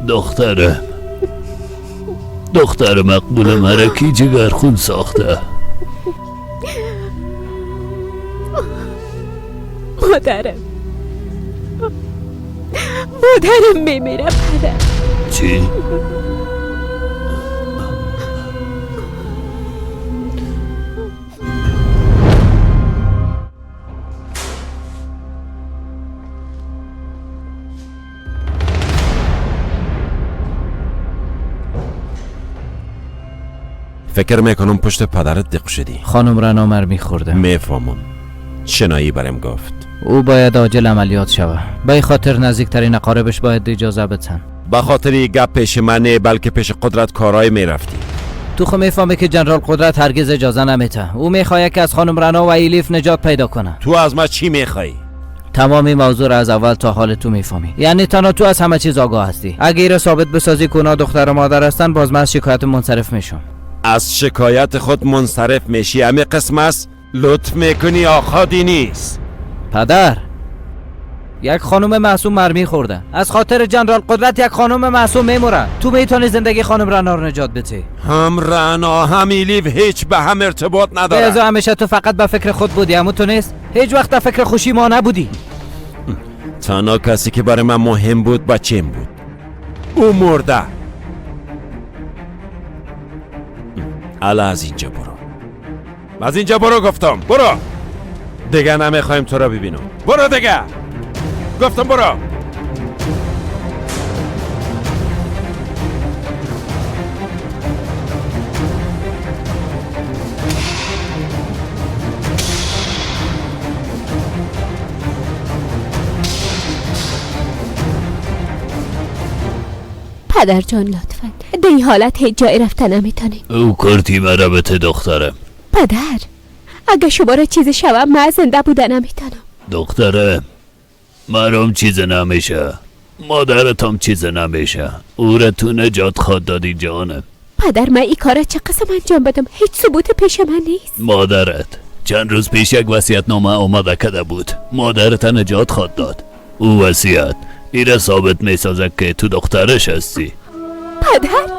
دختره، دختر مقبول مرا کی جگرخون ساخته؟ مادرم، مادرم میمیره پدر. چی؟ فکر میکنم پشت پدرت دق شدی. خانم رنا مرمی خورده. میفهمم. شنایی برم گفت او باید عاجل عملیات شوه. به خاطر نزدیکترین اقاربش باید اجازه بدن. به خاطر گپ پیش من نه، بلکه پیش قدرت کارای میرفتی. تو خو میفهمی که جنرال قدرت هرگز اجازه نمیده. او میخواد که از خانم رنا و ایلیف نجات پیدا کنه. تو از ما چی میخوای؟ تمام موضوع را از اول تا حال تو میفهمی. یعنی تنها تو از همه چیز آگاه هستی. اگه ایرا ثابت بسازی که اونا دختر و مادر هستن، باز من از شکایت منصرف میشم. از شکایت خود منصرف میشی؟ همه قسم است؟ لطف میکنی آقا نیست. پدر، یک خانم معصوم مرمی خورده. از خاطر جنرال قدرت یک خانم معصوم میموره. تو میتونی زندگی خانم رنا رو نجات بدی. هم رنا هم ایلیف هیچ به هم ارتباط نداره. به همیشه تو فقط به فکر خود بودی، اما تو نیست. هیچ وقت به فکر خوشی ما نبودی. تنها کسی که برای من مهم بود بچیم بود. او مرده. الا از اینجا برو. از اینجا برو گفتم. برو. دیگه نمیخوایم تو را ببینم. برو دیگه. گفتم برو. پدر جان لطفا در این حالت هیچ جای رفته نمیتونی. او کرتی مرا بته دخترم. پدر اگه شما را چیز شوم من زنده بوده نمیتونم. دخترم مرام چیز نمیشه، مادرتم چیز نمیشه، او را تو نجات خواد دادی جانم. پدر من این کار چه قسم انجام بدم؟ هیچ ثبوت پیش من نیست. مادرت چند روز پیش یک وصیت نامه آماده کرده بود، مادرت نجات خواد داد. او وصیت ایره ثابت میسازه که تو دخترش هستی. پدر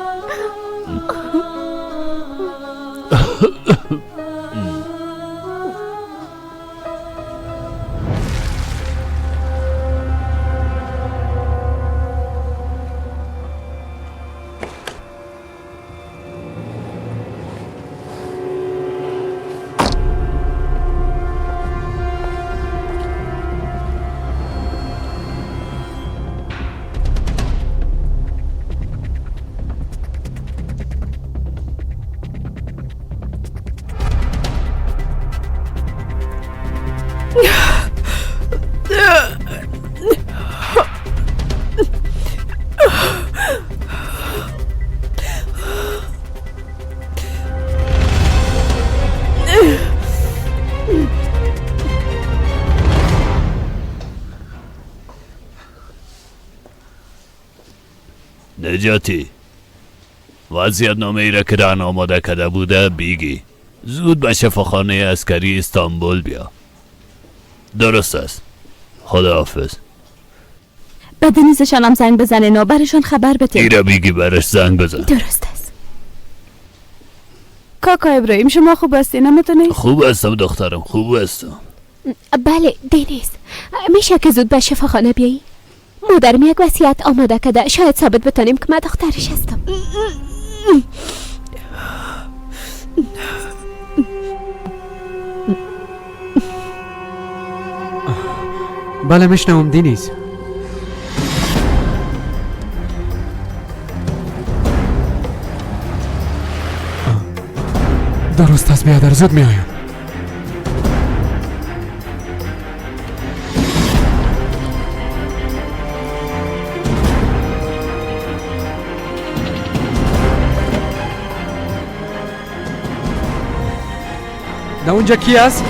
نجاتی وضعیت نامه ای را که رهن آماده کرده بوده بیگی. زود به شفاخانه عسکری استانبول بیا. درست است. خداحافظ. به دنیزشان هم زنگ بزنین و برشان خبر بده. ایرا بیگی برش زنگ بزن. درست است. کاکا ابراهیم شما خوب هستی نمیتونی؟ خوب هستم دخترم، خوب هستم. بله دنیز، میشه که زود به شفاخانه بیایی؟ مادرم یک وصیت آماده کرده، شاید ثابت بتانیم که من دخترش هستم. بله میشنوم دینیز. درست است بیادر، زود میآیم. در اونجا کی است؟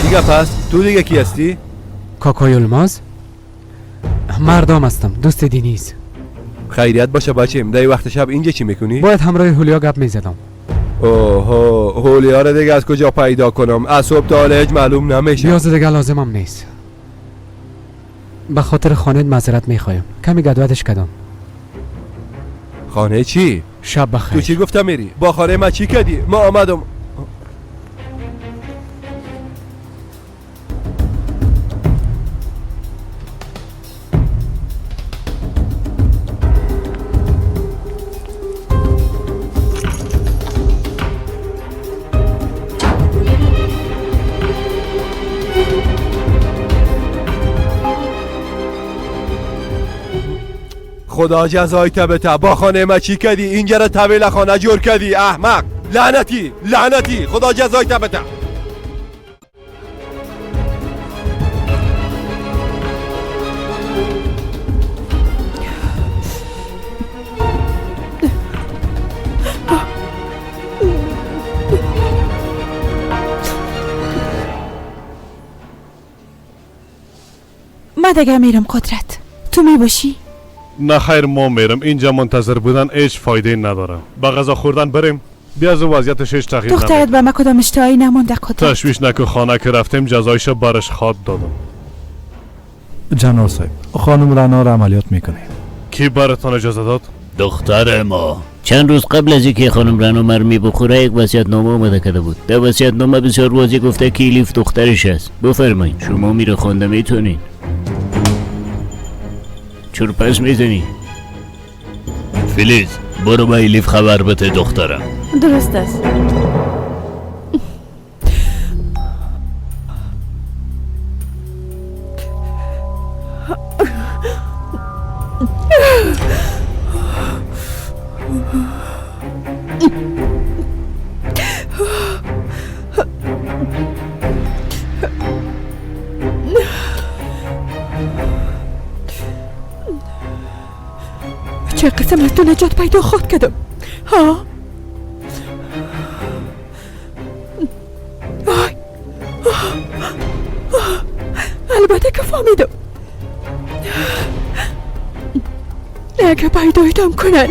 چی گپ است؟ تو دیگه کی هستی؟ کاکای الماز؟ مردم هستم، دوست دینیز. خیریت باشه بچیم، در وقت شب اینجا چی میکنی؟ باید همراه هولیا گپ میزدم. اوه هولیا رو دیگه از کجا پیدا کنم؟ از صبح تا حالا هیچ معلوم نمیشه. نیاز دیگه لازمم نیست. به خاطر خانه معذرت میخوایم، کمی گدودش کردم. خانه چی؟ شب بخیر. تو چی گفتم میری؟ با خانه ما چی کردی؟ ما آمدم. خدا جزای تبته، با خانه ما چی کردی؟ اینجا را طویل خانه جور کردی احمق. لعنتی لعنتی، خدا جزای تبته. من دیگه میرم قدرت، تو میباشی؟ نه خیر ما میرم، اینجا منتظر بودن هیچ فایده نداره. با غذا خوردن بریم. بیا از وضعیتش هیچ تغییر نمیده. دخترت به من کدام اشتهایی نمانده قدرت. تشویش نکن، خانه که رفتیم جزایش برش خواد دادم. جنرال صاحب، خانم رنا را عملیات میکنیم. کی براتان اجازه داد؟ دختر ما چند روز قبل از اینکه خانم رنا مرمی بخوره یک وصیت‌نامه آماده کرده بود. در وصیت‌نامه بسیار واضح گفته که الیف دخترش است. بفرمایید شما میره خوانده میتونین. چرا پس میزنی؟ فیلیز برو به الیف خبر بده دخترم. درست است. چه قسم از تو نجات پیدا خواهد کردم. ها البته که فهمیدم. اگه پیدایتم کنن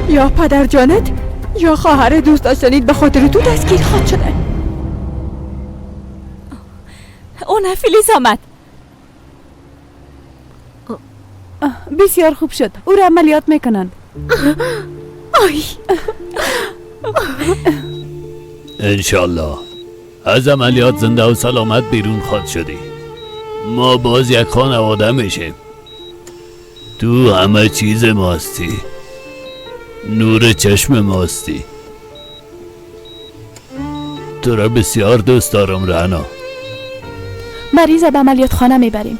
یا پدر جانت یا خواهر دوست داشتنیت به خاطر تو دستگیر خواهد شدن. اون فیلیز آمد. بسیار خوب شد. او را عملیات میکنند. آی انشالله از عملیات زنده و سلامت بیرون خواهد شدی. ما باز یک خانواده میشیم. تو همه چیز ماستی، نور چشم ماستی. تو را بسیار دوست دارم رعنا. مریض به عملیات خانه میبریم.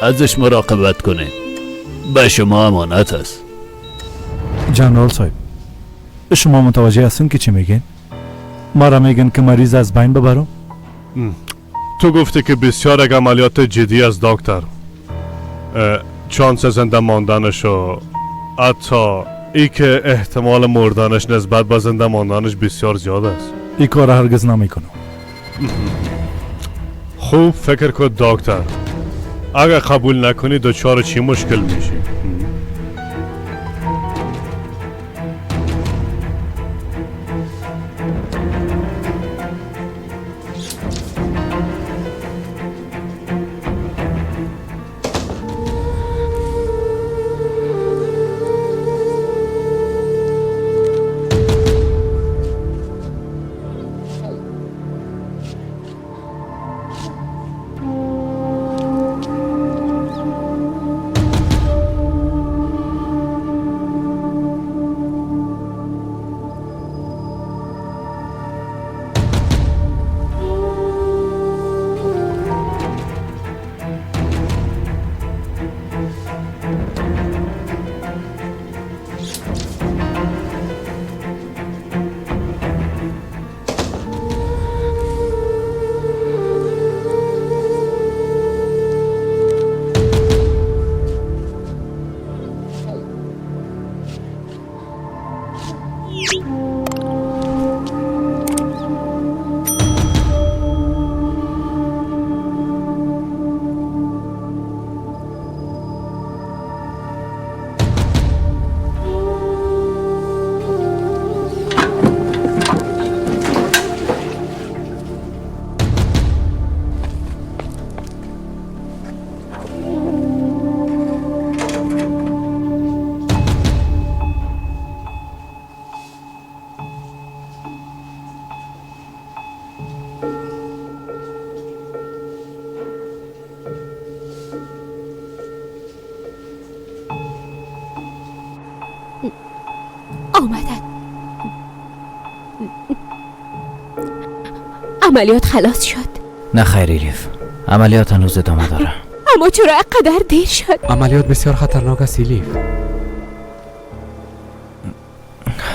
ازش مراقبت کنیم. به شما امانت است. جنرال صاحب، شما متوجه هستین که چی میگین؟ ما را میگن که مریض از بین ببرم؟ تو گفتی که بسیار یک عملیات جدی از دکتر، چانس زنده ماندنش و حتی ای که احتمال مردنش نسبت به زنده ماندنش بسیار زیاد است. این کار هرگز نمیکنم. خوب فکر کن دکتر، اگر قبول نکنی دچار چی مشکل میشی؟ آمدن. عملیات خلاص شد؟ نه خیر ایلیف، عملیات هنوز ادامه داره. اما چرا اینقدر دیر شد؟ عملیات بسیار خطرناک است ایلیف.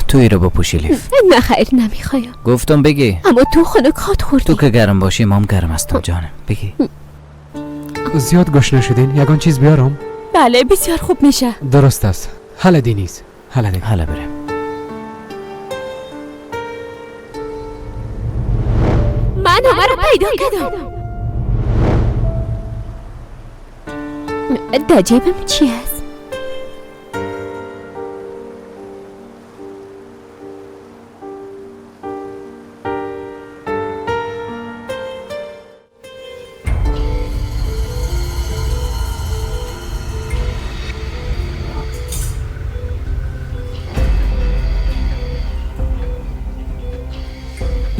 تو ای رو بپوش ایلیف. نه خیر نمیخوایم. گفتم بگی. اما تو خنک خواد خوردی. تو که گرم باشی مام گرم هستم جانم. بگی. زیاد گشنه شدین؟ یگان چیز بیارم؟ بله بسیار خوب میشه. درست است. حالا دینیز. حالا دینیز. حالا بریم. من همه را پیدا کردم. در جیبم چی هست؟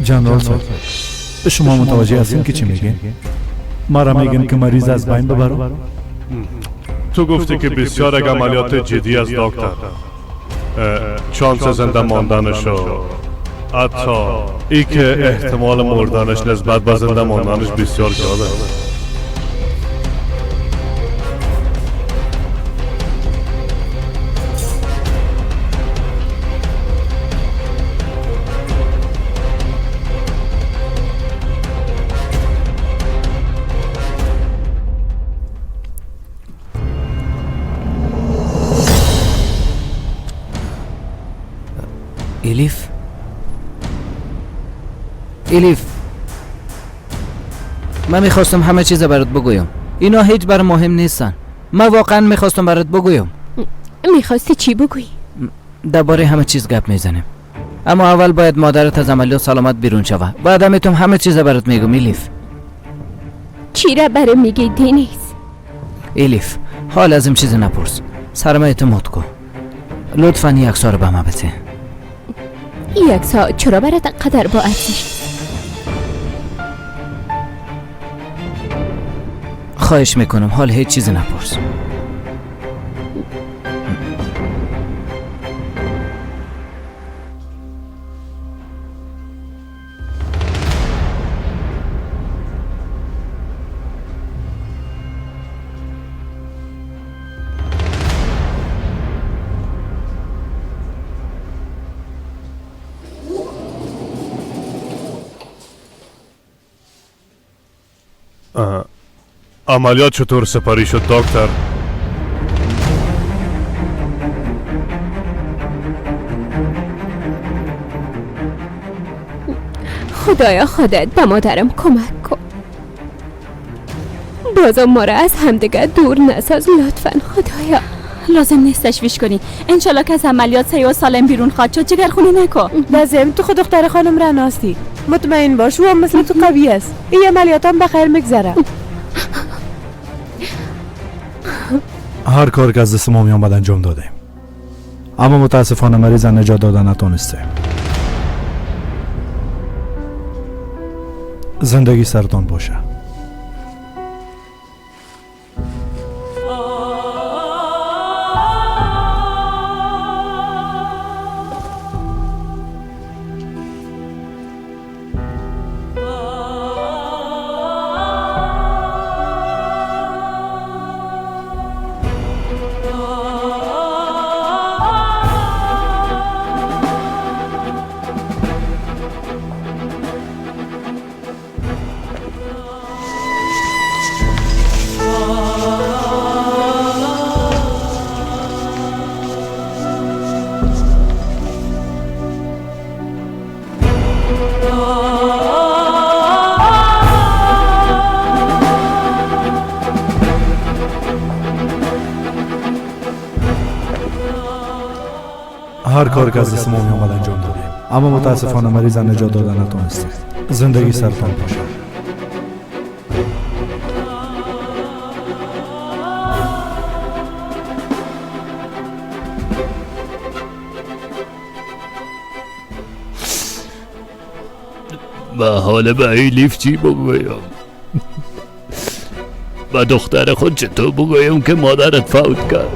جنرال صاحب، شما متوجه هستین که چی میگین؟ ما را میگن که مریض از بین ببرم؟ تو گفتی که بسیار یک عملیات جدی از دکتر، چانس زنده ماندنش و حتی ای که احتمال مردنش نسبت به زنده ماندنش بسیار زیاد است. الیف، الیف، من میخواستم همه چیز برات بگویم. اینا هیچ بر مهم نیستن. من واقعا میخواستم برات بگویم. میخواستی چی بگویی؟ درباره همه چیز گپ میزنیم، اما اول باید مادرت از عملیات سلامت بیرون شوه. بعد میتونم همه چیز برات میگم. الیف چی را برای میگی دینیز؟ الیف حال از این چیز نپرس. سر من اعتماد کن. لطفا یک سال به من بده. یک ساعت چرا برات قدر با ارزش؟ خواهش میکنم حال هیچ چیزی نپرس. عملیات چطور سپری شد دکتر؟ خدایا خودت به مادرم کمک کن. بازم ما را از همدیگه دور نساز لطفا خدایا. لازم نیست تشویش کنی. انشالله که از عملیات صحیح و سالم بیرون خواهد شد. جگرخونی نکن. لازم تو خود دختر خانم رنا هستی. مطمئن باش او هم مثل تو قوی است. این عملیات هم بخیر میگذره. هر کار که از دست ما میآمد انجام دادیم، اما متاسفانه مریض نجات دادن نتونستیم. زندگی سرتان باشه. هر کار که از دست ما میآمد انجام دادیم، اما متاسفانه مریض نجات دادن نتونستیم. زندگی سرتان باشه. به حال به الیف چی بگویم؟ به دختر خود چطور بگویم که مادرت فوت کرد؟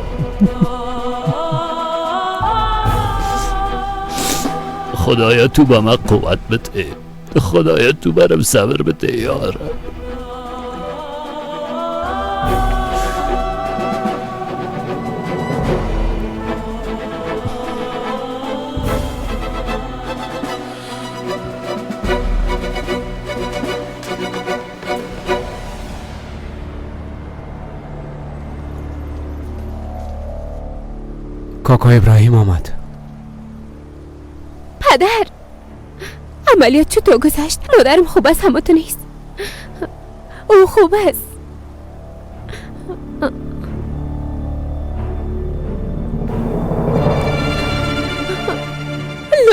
خدایا تو به من قوت بده، خدایا تو برم صبر بده یارم. کاکا ابراهیم آمد. پدر، عملیات چطور گذشت؟ مادرم خوب است؟ همه تو نیست؟ او خوب است.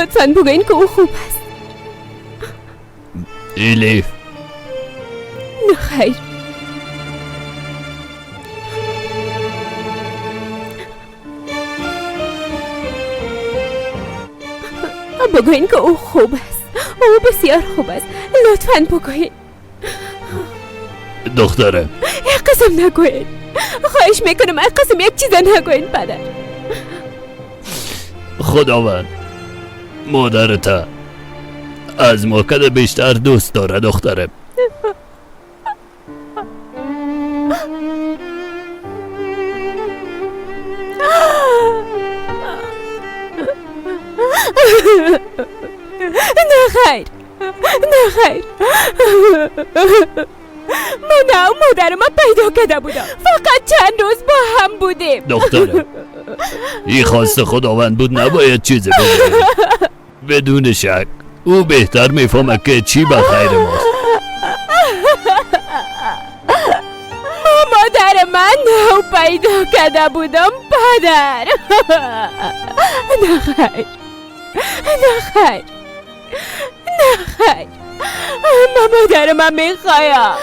لطفاً بگوین که او خوب است. الیف. نه خیر. بگوین که او خوب است. او بسیار خوب است. لطفاً بگوین. دختره یک قسم نگوین. خواهش میکنم یک قسم یک چیز نگوین پدر. خداوند مادرت از ما کده بیشتر دوست داره دختره. نه خیر، نه خیر. من و مادرم پیدا کرده بودم. فقط چند روز با هم بودیم. دختره این خواست خداوند بود، نباید چیزی بگویی. بدون شک او بهتر میفهمه که چی به خیر ماست. مادر من نو پیدا کرده بودم پدر. نه خیر، نه خیر، نه خیر، من مادر من میخوایم.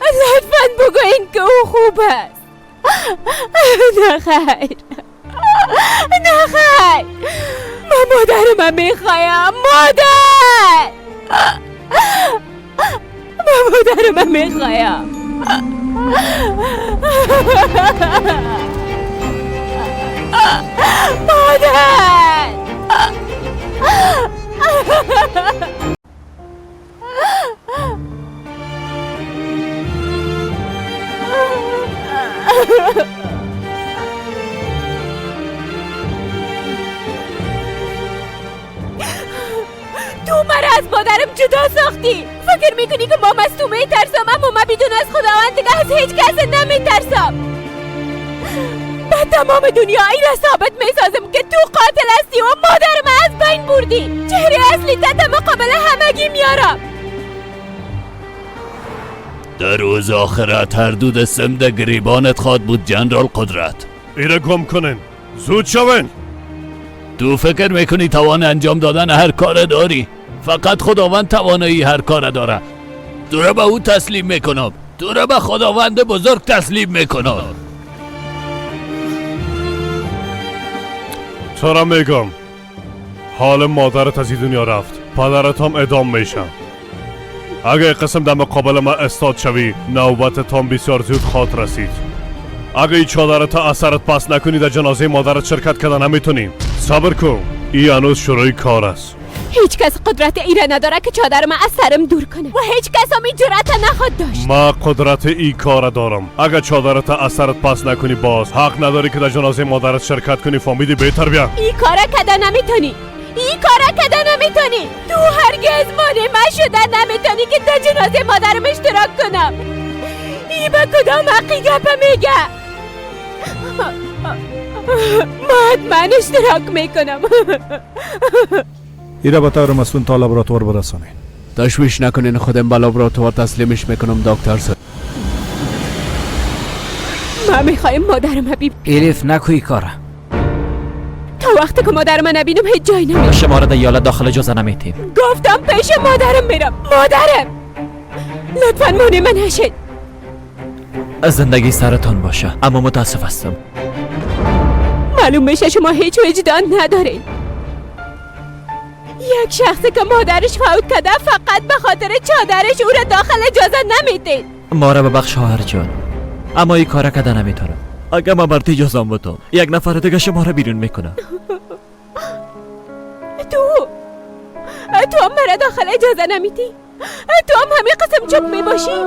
لطفا بگوین که او خوب است. نه خیر، نه خیر، من مادر من میخوایم. مادر، من مادر من میخوایم. مادر. تو مرا از مادرم جدا ساختی. فکر میکنی که ما از تو میترسم، اما من بدون از خداوند دیگه از هیچ کس نمیترسم. به تمام دنیا این را ثابت میسازم که تو قاتل هستی و مادرم از بین بردی. چهره اصلی تا مقابل همگی میارم. در روز آخرت هر دو دستم در گریبانت خواد بود جنرال قدرت. ایره گم کنین، زود شوین. تو فکر میکنی توان انجام دادن هر کار داری؟ فقط خداوند توانایی هر کار داره. تو را به او تسلیم میکنم، تو را به خداوند بزرگ تسلیم میکنم. تو را میگم حال مادرت از این دنیا رفت، پدرت هم اعدام میشه. اگه قسم در مقابل من استاد شوی، نوبتت هم بسیار زود خواهد رسید. اگه این چادرت اثرت پس نکنی در جنازه مادرت شرکت کردن نمیتونیم. صبر کن، این هنوز شروع کار است. هیچ کس قدرت ایره نداره که چادر من از سرم دور کنه و هیچ کس هم این جرأت نخواد داشت. ما قدرت ای کار دارم. اگه چادرت اثرت پس نکنی باز حق نداری که در جنازه مادرت شرکت کنی. فهمیدی؟ بهتر بیا. این کار کده نمیتونی، این کار کده نمیتونی. تو هرگز مانع من شده نمیتونی که در جنازه مادرم اشتراک کنم. ای به کدام حقی گپه میگه؟ من اشتراک میکنم. ایره به طور مسئول تا لابراتوار برسانین. تشویش نکنین، خودم به لابراتوار تسلیمش میکنم دکتر صاحب. ما میخوایم مادرم ببینم. الیف نکوی کاره. تا وقتی که مادرم نبینم هیچ جایی نمیرم. شما را در یاله داخل اجازه نمیتیم. گفتم پیش مادرم میرم. مادرم لطفا مانع من نشید. از زندگی سرتان باشه، اما متاسف هستم. معلوم میشه شما هیچ وجدان ندارین. یک شخصی که مادرش فوت کرده فقط به خاطر چادرش او را داخل اجازه نمیدید. ما را ببخش خواهر جان، اما این کار کده نمیتونم. اگه من برات اجازه بدم یک نفر دیگه شما را بیرون میکنه. تو هم مرا داخل اجازه نمیدی؟ تو هم همین قسم چپ میباشی؟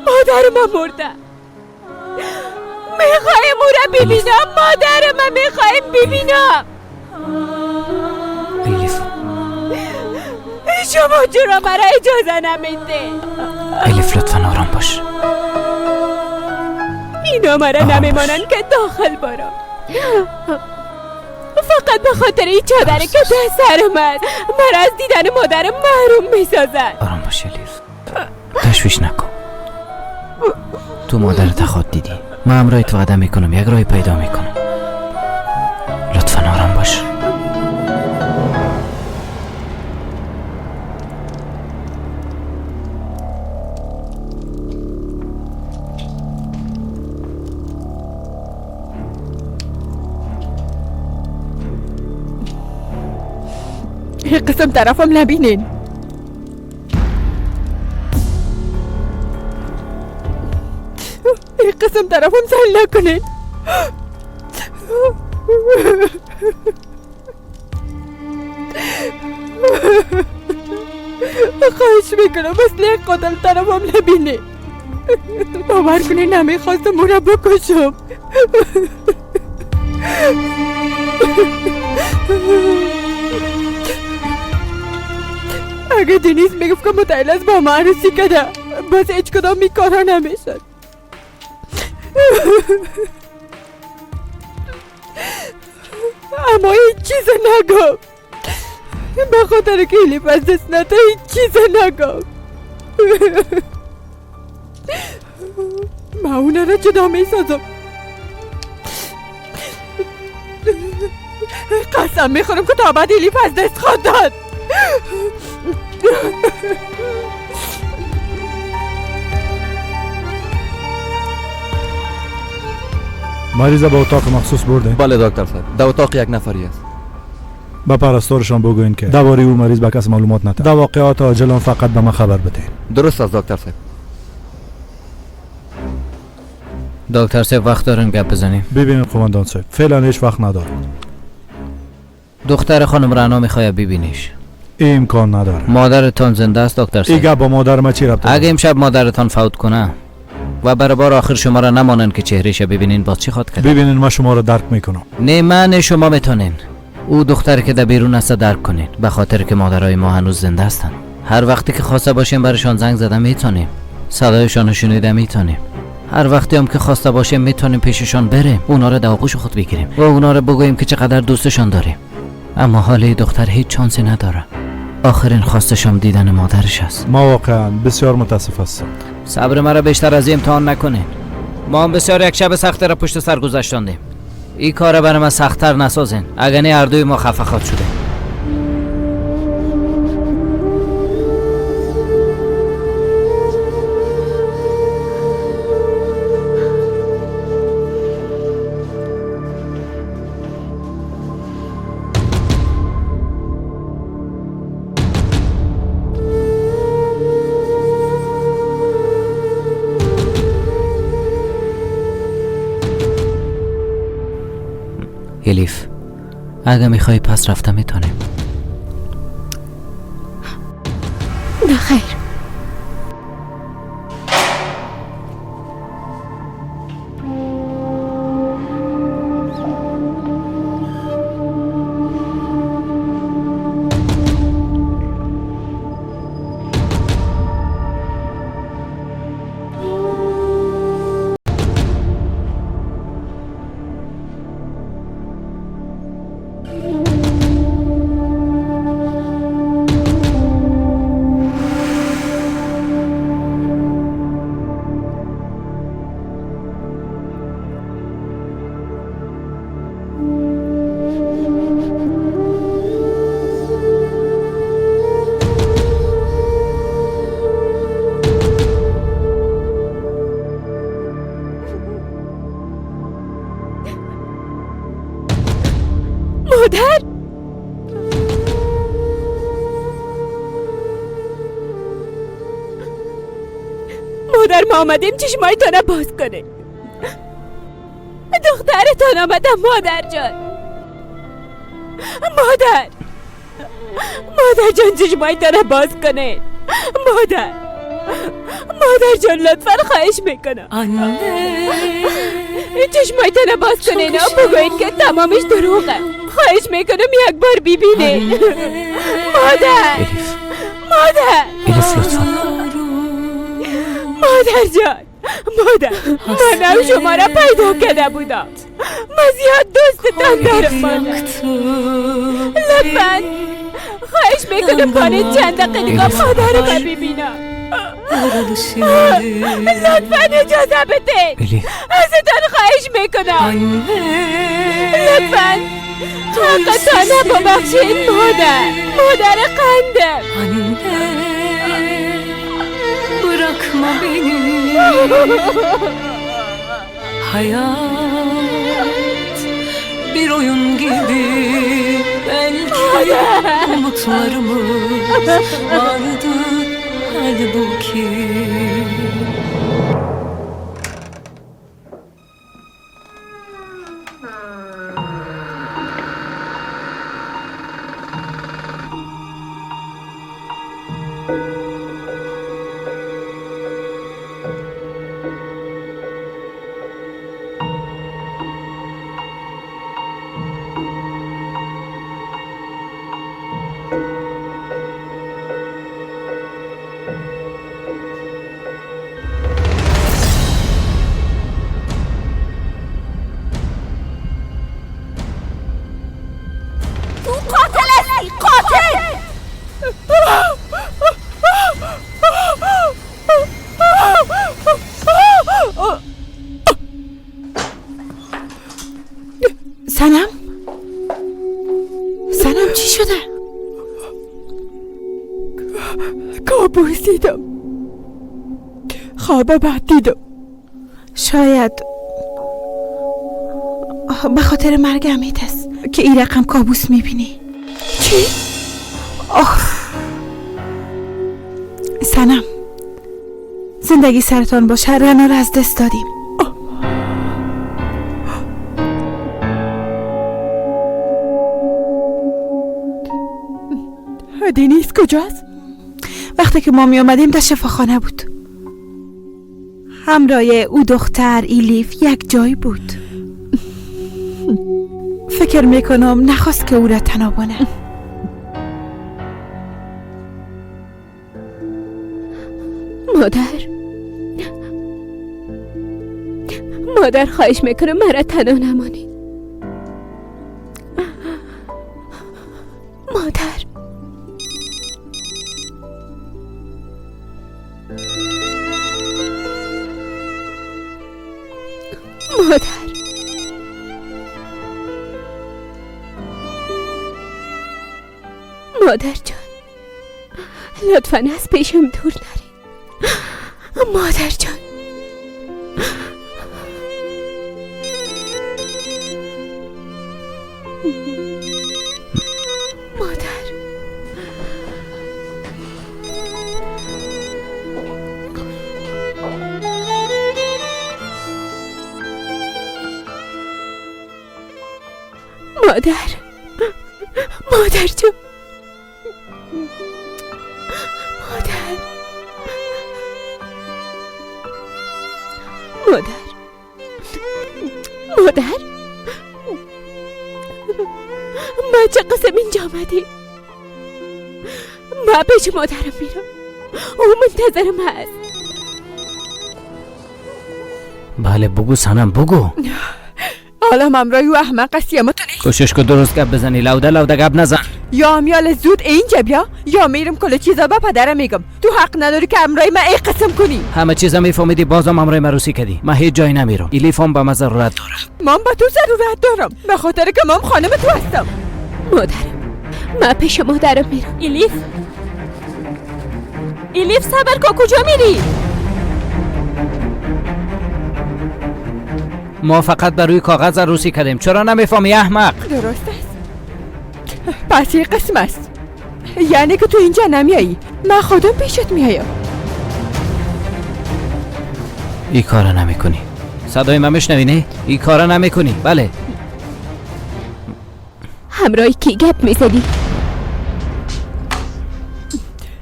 مادر من مرده، میخوایم او را ببینم. مادر من میخوایم ببینم. الیف شما چرا مرا اجازه نمیده؟ الیف لطفا آرام باش. اینا مرا نمیمانن که داخل برم. فقط به خاطر این چادره که در سرم است مرا از دیدن مادرم محروم میسازد. آرام باش الیف، تشویش نکن. تو مادرت خود دیدی. من همراه تو وعده میکنم یک راه پیدا میکنم. لطفا آرام باش. قسم طرفم نبینین. قسم طرفم سر نکنین. خواهش میکنم مثل یک قاتل طرفم نبینی. باور کنی نمیخواستم او را بکشم. اگه دنیز میگفت که متعلز با ما عروسی کرده باز هیچ کدام این کارا نمیشد. اما هیچ چیز نگم، به خاطر که الیف از دست نده هیچ چیز نگم. من اونا را جدا می سازم. قسم میخورم که تا بعد الیف از دست خواهد داد. مریض به اتاق مخصوص برده؟ بله دکتر صاحب، در اتاق یک نفری است. به پرستارشان بگوین که درباره او مریض به کس معلومات نده. در واقعات عاجل فقط به من خبر بده. درست است دکتر صاحب. دکتر صاحب وقت دارن گپ بزنیم؟ ببینیم قماندان صاحب، فعلا هیچ وقت ندارم. دختر خانم رعنا میخواد ببینیش. امکان نداره. مادرتان زنده است دکتر صاحب؟ ایگه با مادر ما چی ربط داره؟ اگه امشب مادرتان فوت کنه و برای بار آخر شما را نمانن که چهرهش ببینین، باز چی خواد کرد؟ ببینین ما شما را درک میکنم. نه من شما میتونین او دختر که در بیرون است درک کنین، به خاطر که مادرای ما هنوز زنده هستن. هر وقتی که خواسته باشیم برشان زنگ زده میتونیم، صدایشان رو شنیده میتونیم. هر وقتی هم که خواسته باشیم میتونیم پیششان بریم، اونا را در آغوش خود بگیریم و اونا را بگوییم که چقدر دوستشان داریم. اما حال دختر هیچ چانسی نداره. آخرین خواستشم دیدن مادرش است. ما واقعا بسیار متاسف هستم. صبر مرا بیشتر از امتحان نکنین. ما هم بسیار یک شب سخت را پشت سر گذشتاندیم. این کار برای من سخت‌تر نسازین، اگر نه هر دوی ما خفه خواهد شده. الیف، اگه میخوای پس رفته میتونیم. نه خیر. مادر، مادر ما آمدیم چشمایتان را باز کنیم. دخترتان آمدم مادر جان. مادر، مادر جان چشمایتان را باز کنید. مادر، مادر جان لطفا خواهش میکنم چشمایتان را باز کنید و بگویید که تمامش دروغه. خواهش میکنم یک بار ببینید. مادر، مادر، الیف لطفا. مادر جان، مادر، منم شما را پیدا کرده بودم. من زیاد دوستتان دارم مادر. لطفا خواهش میکنم کنید چند دقیقه دیگه مادر را ببینم. لطفا اجازه بدید. ازتان خواهش میکنم. لطفا حقتان ببخشید مادر. مادر قندم. Bırakma beni. Hayat bir oyun gibi. Belki umutlarımız vardı halbuki. سنم؟ سنم چی شده؟ کابوس دیدم، خواب بد دیدم. شاید به خاطر مرگ امید است که این رقم کابوس میبینی. چی؟ آه سنم، زندگی سرتان باشه، رنا را از دست دادیم. دنیز کجاست؟ وقتی که ما می آمدیم در شفاخانه بود. همراه او دختر ایلیف یک جای بود. فکر میکنم نخواست که او را تنها بانه. مادر، مادر خواهش میکنم مرا تنها نمانید. مادر، مادر، مادر جان، لطفا از پیشم دور نرید. مادر جان، مادر، مادر، مادر جان، مادر، مادر، مادر، ما چه قسم اینجا آمدیم؟ ما پیش مادرم میرم، او منتظرم هست. بله بگو سنم، بگو. حالا همراه او احمق است یا متونی؟ کوشش کن درست گپ بزنی، لوده لوده گپ نزن. یا امیال زود اینجا بیا یا میرم کل چیزا به پدرم میگم. تو حق نداری که همراه من ای قسم کنی. همه چیزا میفهمیدی، بازم همراه من روسی کردی. من هیچ جایی نمیرم. ایلیفم به من ضرورت داره. من به تو ضرورت دارم به خاطر که من خانم تو هستم. مادرم، من پیش مادرم میرم. ایلیف، ایلیف صبر کن، کجا میری؟ ما فقط بر روی کاغذ عروسی کردیم. چرا نمیفهمی احمق؟ درست است. پس یه قسم است، یعنی که تو اینجا نمیایی، من خودم پیشت میایم. این کارا نمیکنی. صدای من میشنوی نه؟ این کارا نمیکنی. بله. همراه کی گپ میزدی؟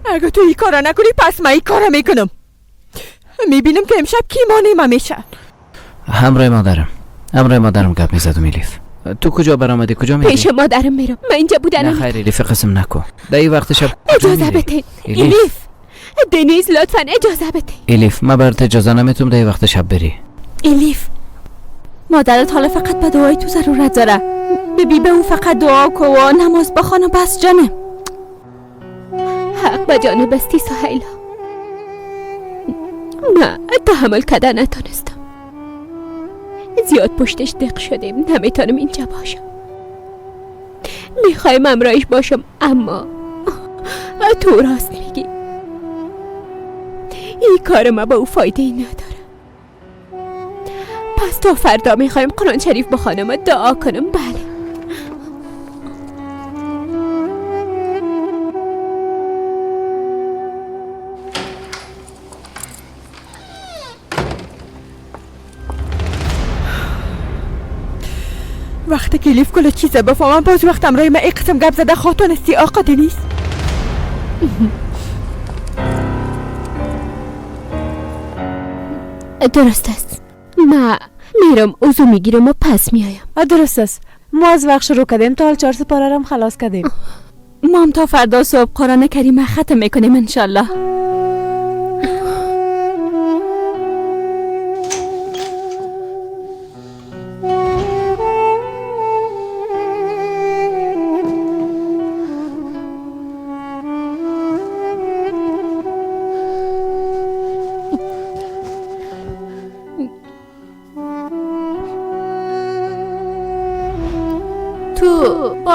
اگه تو این کارا نکنی پس من این کارا میکنم. میبینم که امشب کی مانع میشه. همراه مادرم، همراه مادرم گپ میزدم. ایلیف تو کجا برآمدی؟ کجا میری؟ پیش مادرم میرم. من اینجا بودن. نه خیر ایلیف، قسم نکن. در این وقت شب اجازه بده. ایلیف، دنیز لطفا اجازه بده. ایلیف من برات اجازه نمیتونم در این وقت شب بری. ایلیف، مادرت حالا فقط به دعای تو ضرورت داره. ببی به او فقط دعا کو و نماز بخوان و بس جانم. حق به جانب استی سهیلا. من تحمل کردن نتونستم. زیاد پشتش دق شدیم. نمیتونم اینجا باشم. میخوایم امرایش باشم، اما تو راست میگی. این کار ما با او فایده ای نداره. پس تا فردا میخوایم قرآن شریف بخوانم و دعا کنم. بله. وقتی که لیف کل چیزه بفهمم باز وقت امرای من ای قسم گپ زده خاتون استی آقا دنیز. درست است. من میرم اوزو میگیرم و پس میایم. درست است. ما از وقت شروع کردیم تا حال 4 سپاره رم خلاص کردیم. ما هم تا فردا صبح قرآن کریم ختم میکنیم انشالله.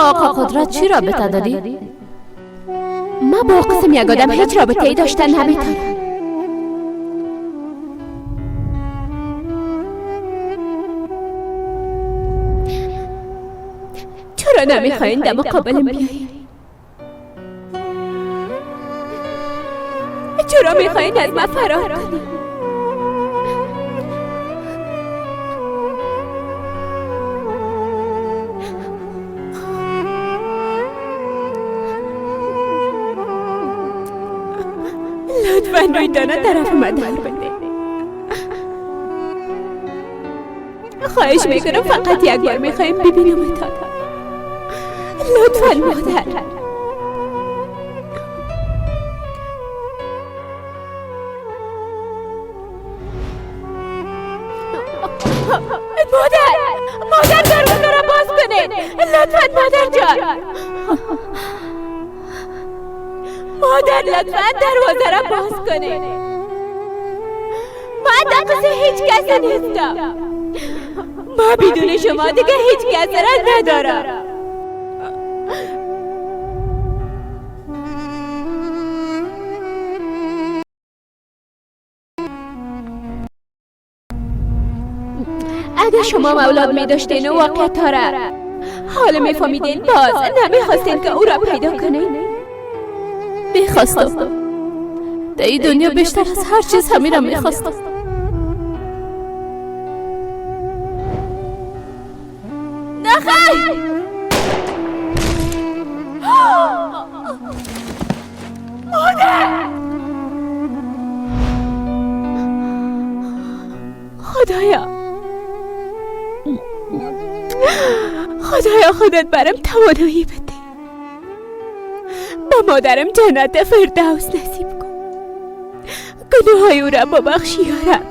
آقا قدرت چی رابطه داری؟ ما با قسم یک آدم هیچ رابطه ای داشتن نمیتونم. چرا نمیخواین در مقابلم بیایین؟ چرا میخواین از من فرار کنین؟ لطفاً روی دانه طرف من در بده. خواهش میکنم فقط یک بار میخوایم ببینم تا. لطفاً مادر. مادر، مادر دروازه را باز کنید. لطفاً مادر جان. مادر لطفاً دروازه را باز کنید. من دقیقه هیچ کس نیستم. ما بدون شما دیگه هیچ کس را ندارم. اگر شما اولاد می داشتین و واقعیت را حالا می فهمیدین، باز نمی خواستین که او را پیدا کنین؟ می خواستم. در این دنیا بیشتر از هر چیز همین را می خواستم. نخیر! مادر! خدایا، خدایا خودت برم توانایی بده. با مادرم جنت فردوس نصیب کن. گناه‌های او را ببخش یا رب.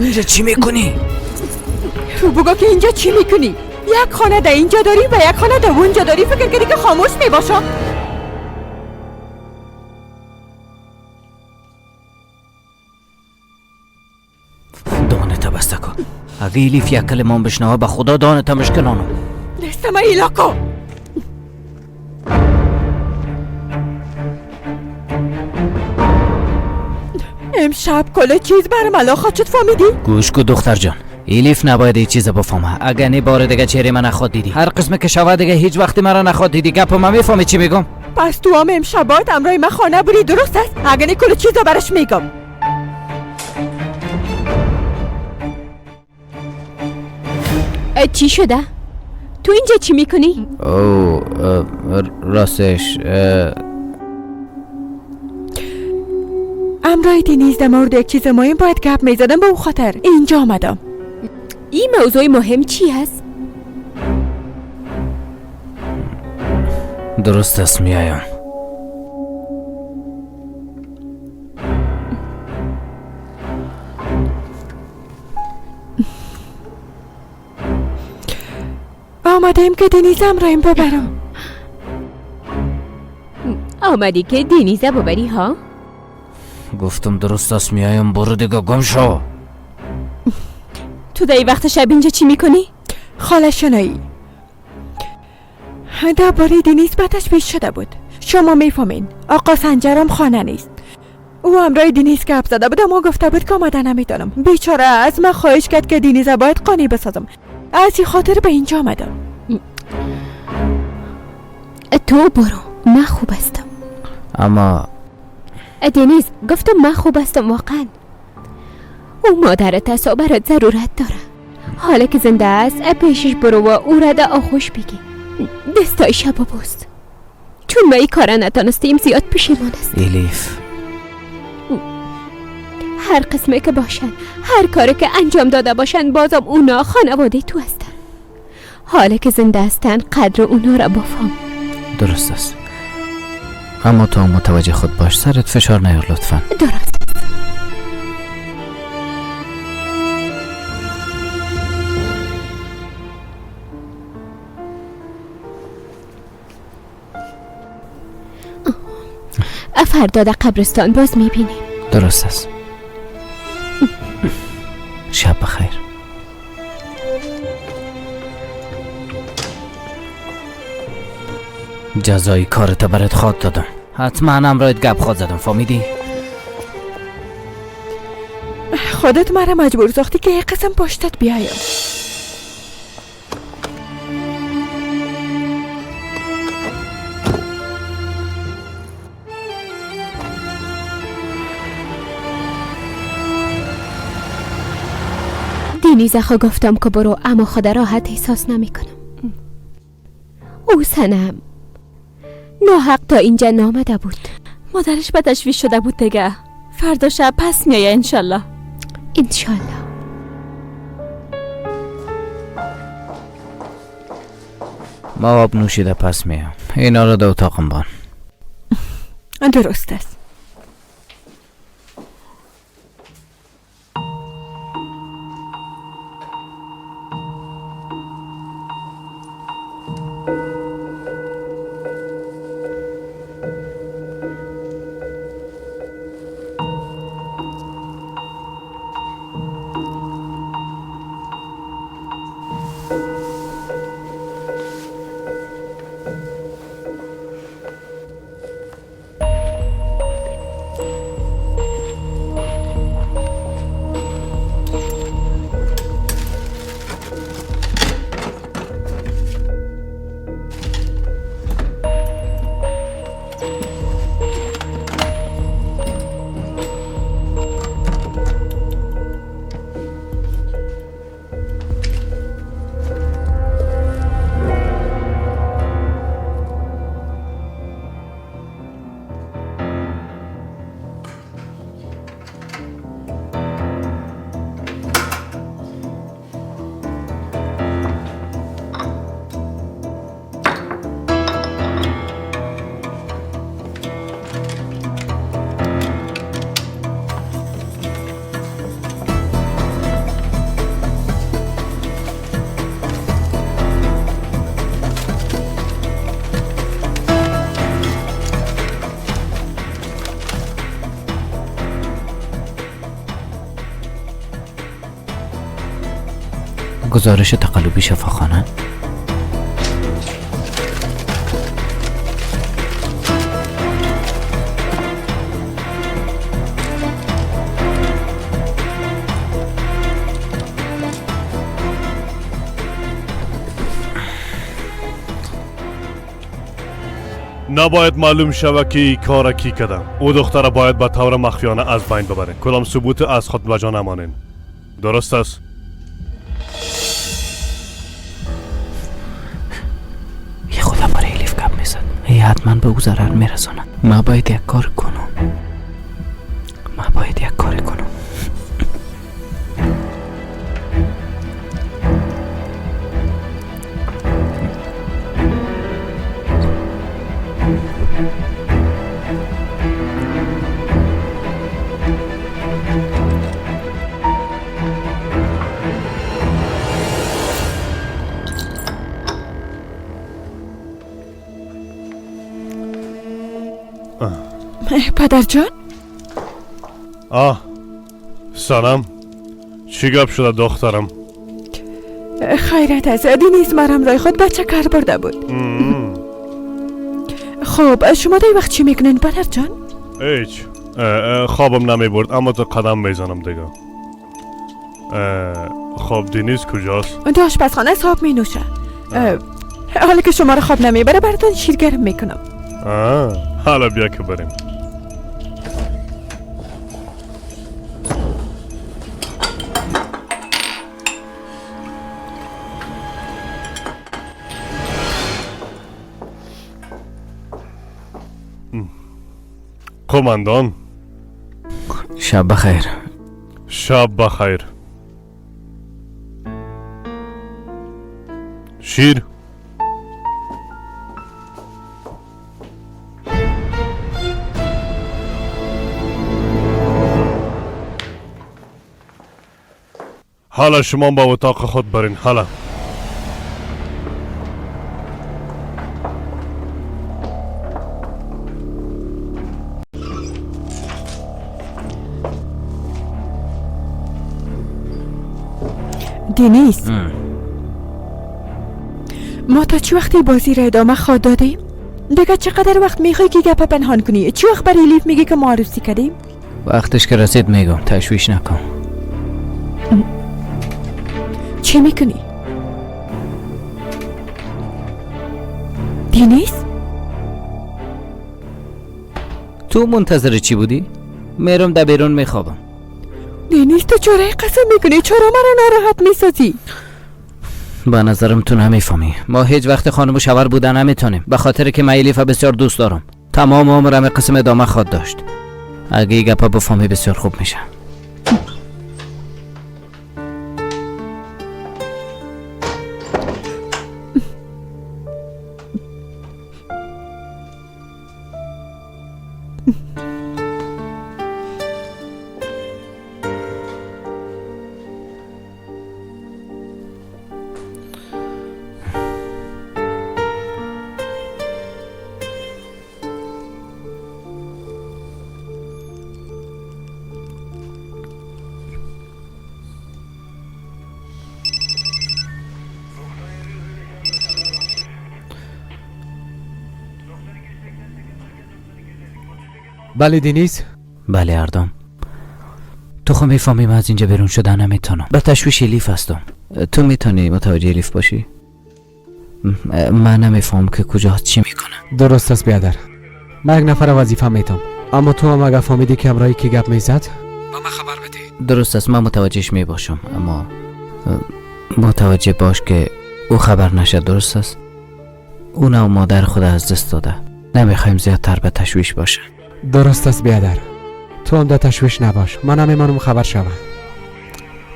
اینجا چی میکنی؟ تو بگو که اینجا چی میکنی؟ یک خانه در اینجا داری و یک خانه در اونجا داری، فکر کردی که خاموش میباشم؟ دانت بسته کن. اگه ایلیف یک کلمان بشنوه به خدا دانت مشکلانو. دستم ایلاکو. امشب کل چیز برملا خواهد شد، فهمیدی؟ گوش کو دختر جان، ایلیف نباید این چیز بفهمه. اگه نی بار دیگه چهره من نخواد دیدی، هر قسم که شوه دیگه هیچ وقتی مرا نخواد دیدی. گپ من میفهمی چی میگم؟ پس تو هم امشب باید امرای من خانه بری، درست است؟ اگه نی کل چیز برش میگم. چی شده؟ تو اینجا چی میکنی؟ او راستش امرای دینیز در مورد یک چیز مهم باید گپ میزدم، به او خاطر اینجا آمدم. این موضوع مهم چی هست؟ درست است، میایم. آمدیم که دنیز امرایم ببرم. آمدی که دنیزه ببری ها؟ گفتم درست است، میایم. برو دیگه گم شو. تو در وقت شب اینجا چی میکنی؟ خاله شنایی درباره دنیز به تشویش شده بود. شما میفهمین آقا سنجرم خانه نیست. او همراه دینیز گپ زده بود، اما گفته بود که آمده نمیتونم. بیچاره از من خواهش کرد که دینیز باید قانع بسازم. از این خاطر به اینجا آمدم. تو برو، من خوب هستم. اما دینیز گفتم من خوب هستم واقعا. او مادرت است و برات ضرورت داره. حالا که زنده است پیشش برو و او را در آغوش بگی، دستای شب ببوس. چون ما این کار نتانستیم زیاد پشیمان است. الیف هر قسمه که باشن، هر کاری که انجام داده باشن، بازم اونا خانواده تو هستن. حالا که زنده هستن قدر اونا را بفهم. درست است، اما تو متوجه خود باش، سرت فشار نیار لطفا. درست. فردا در قبرستان باز میبینیم. درست است. شب بخیر. جزای کارت برات خواد دادم. حتما همراهت گپ خواد زدم، فهمیدی؟ خودت مرا مجبور ساختی که یک قسم پشتت بیایم. دینیز خو گفتم که برو، اما خود راحت احساس نمی کنم. او سنم ناحق تا اینجا نامده بود. مادرش به تشویش شده بود دیگه. فردا شب پس میایه انشالله. انشالله. ما آب نوشیده پس میام. اینا رو در اتاقم بان. درست است. گزارش تقلبی شفاخانه. نباید معلوم شود که این کار کی کردم. او دختر باید به طور مخفیانه از بین ببره. کدام ثبوت از خود بجا نمانین. درست است؟ یه خدا برای الیف گپ میزد. ای حتما به او ضرر میرساند. ما باید یک کار کنم. ما باید یک کار کنم. پدر جان؟ آه سلام، چی گپ شده دخترم؟ خیرت است، دینیز مرم رای خود بچه کار برده بود. خب شما در وقت چی میکنین پدر جان؟ هیچ، خوابم نمیبرد اما تو قدم میزنم دیگه. خب دینیز کجاست؟ در آشپزخانه صاحب می نوشه. حالا که شما رو خواب نمیبره براتون شیر گرم میکنم. حالا بیا که بریم. قماندان شب بخیر. شب بخیر. شیر. حالا شما با اتاق خود برین. حالا دینیز، ما تا چه وقتی بازی را ادامه خواد دادیم؟ دیگه چقدر وقت میخوای که گپ پنهان کنی؟ چه وقت برای لیف میگی که ما عروسی کردیم؟ وقتش که رسید میگم، تشویش نکن. چه میکنی؟ دینیز؟ تو منتظر چی بودی؟ میرم در بیرون میخوابم. دینیز تو چرا قسم میکنی؟ چرا مرا ناراحت میسازی؟ به نظرم تو نمیفهمی. ما هیچ وقت خانم و شوهر بودن نمیتونیم، به خاطر که من الیف بسیار دوست دارم. تمام عمرم قسم ادامه خواد داشت. اگه این گپا بفهمی بسیار خوب میشه. بله دینیز؟ بله اردام. تو خب میفهمی من از اینجا بیرون شدن نمیتونم. به تشویش الیف هستم. تو میتونی متوجه الیف باشی؟ من نمیفهم که کجا چی میکنم. درست است بیادر، من یک نفر وظیفه میتم، اما تو هم اگه فهمیدی که همراهی کی گپ میزد به من خبر بده. درست است، من متوجهش میباشم، اما متوجه باش که او خبر نشه. درست است؟ او نه مادر خود از دست داده، نمیخوایم زیادتر به تشویش باشه. درست است بیادر، تو هم در تشویش نباش، من هم ایمانم خبر شوم.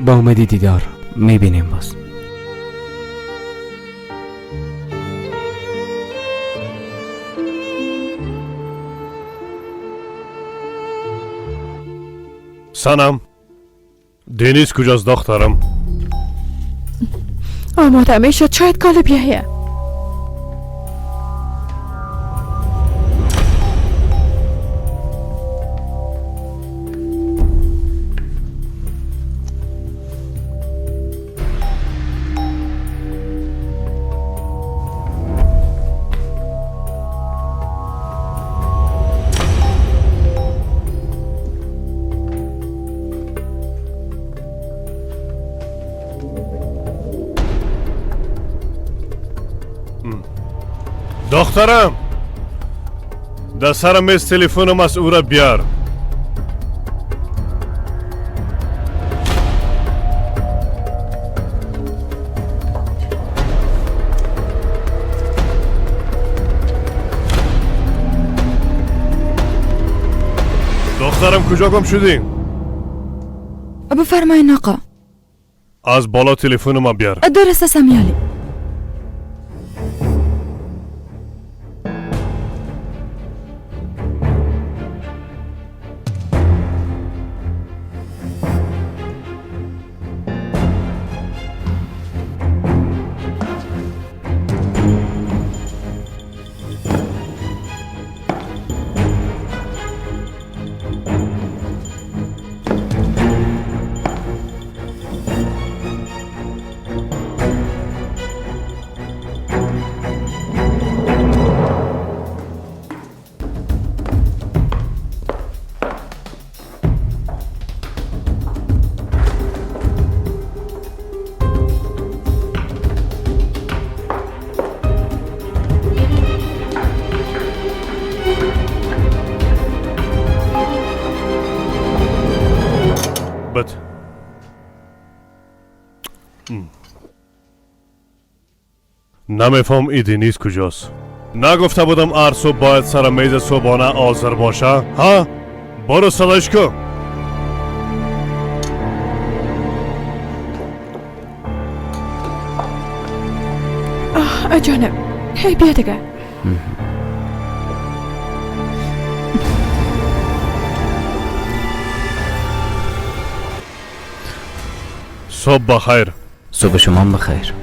با امید دیدار. میبینیم باز. سنم، دینیز کجاست دخترم؟ آماده میشد، شاید کال بیایه. دخترم، در سر میز تلفنم از او را بیار. دخترم کجا گم شدی؟ بفرمایین آقا. از بالا تلفنم بیار. درست است میالی. نمیفهم ای دنیز کجاست. نگفته بودم هر صبح باید سر میز صبحانه حاضر باشه؟ ها؟ برو صدایش کن. آه جانم، هی بیا دیگه. صبح بخیر. صبح شما بخیر.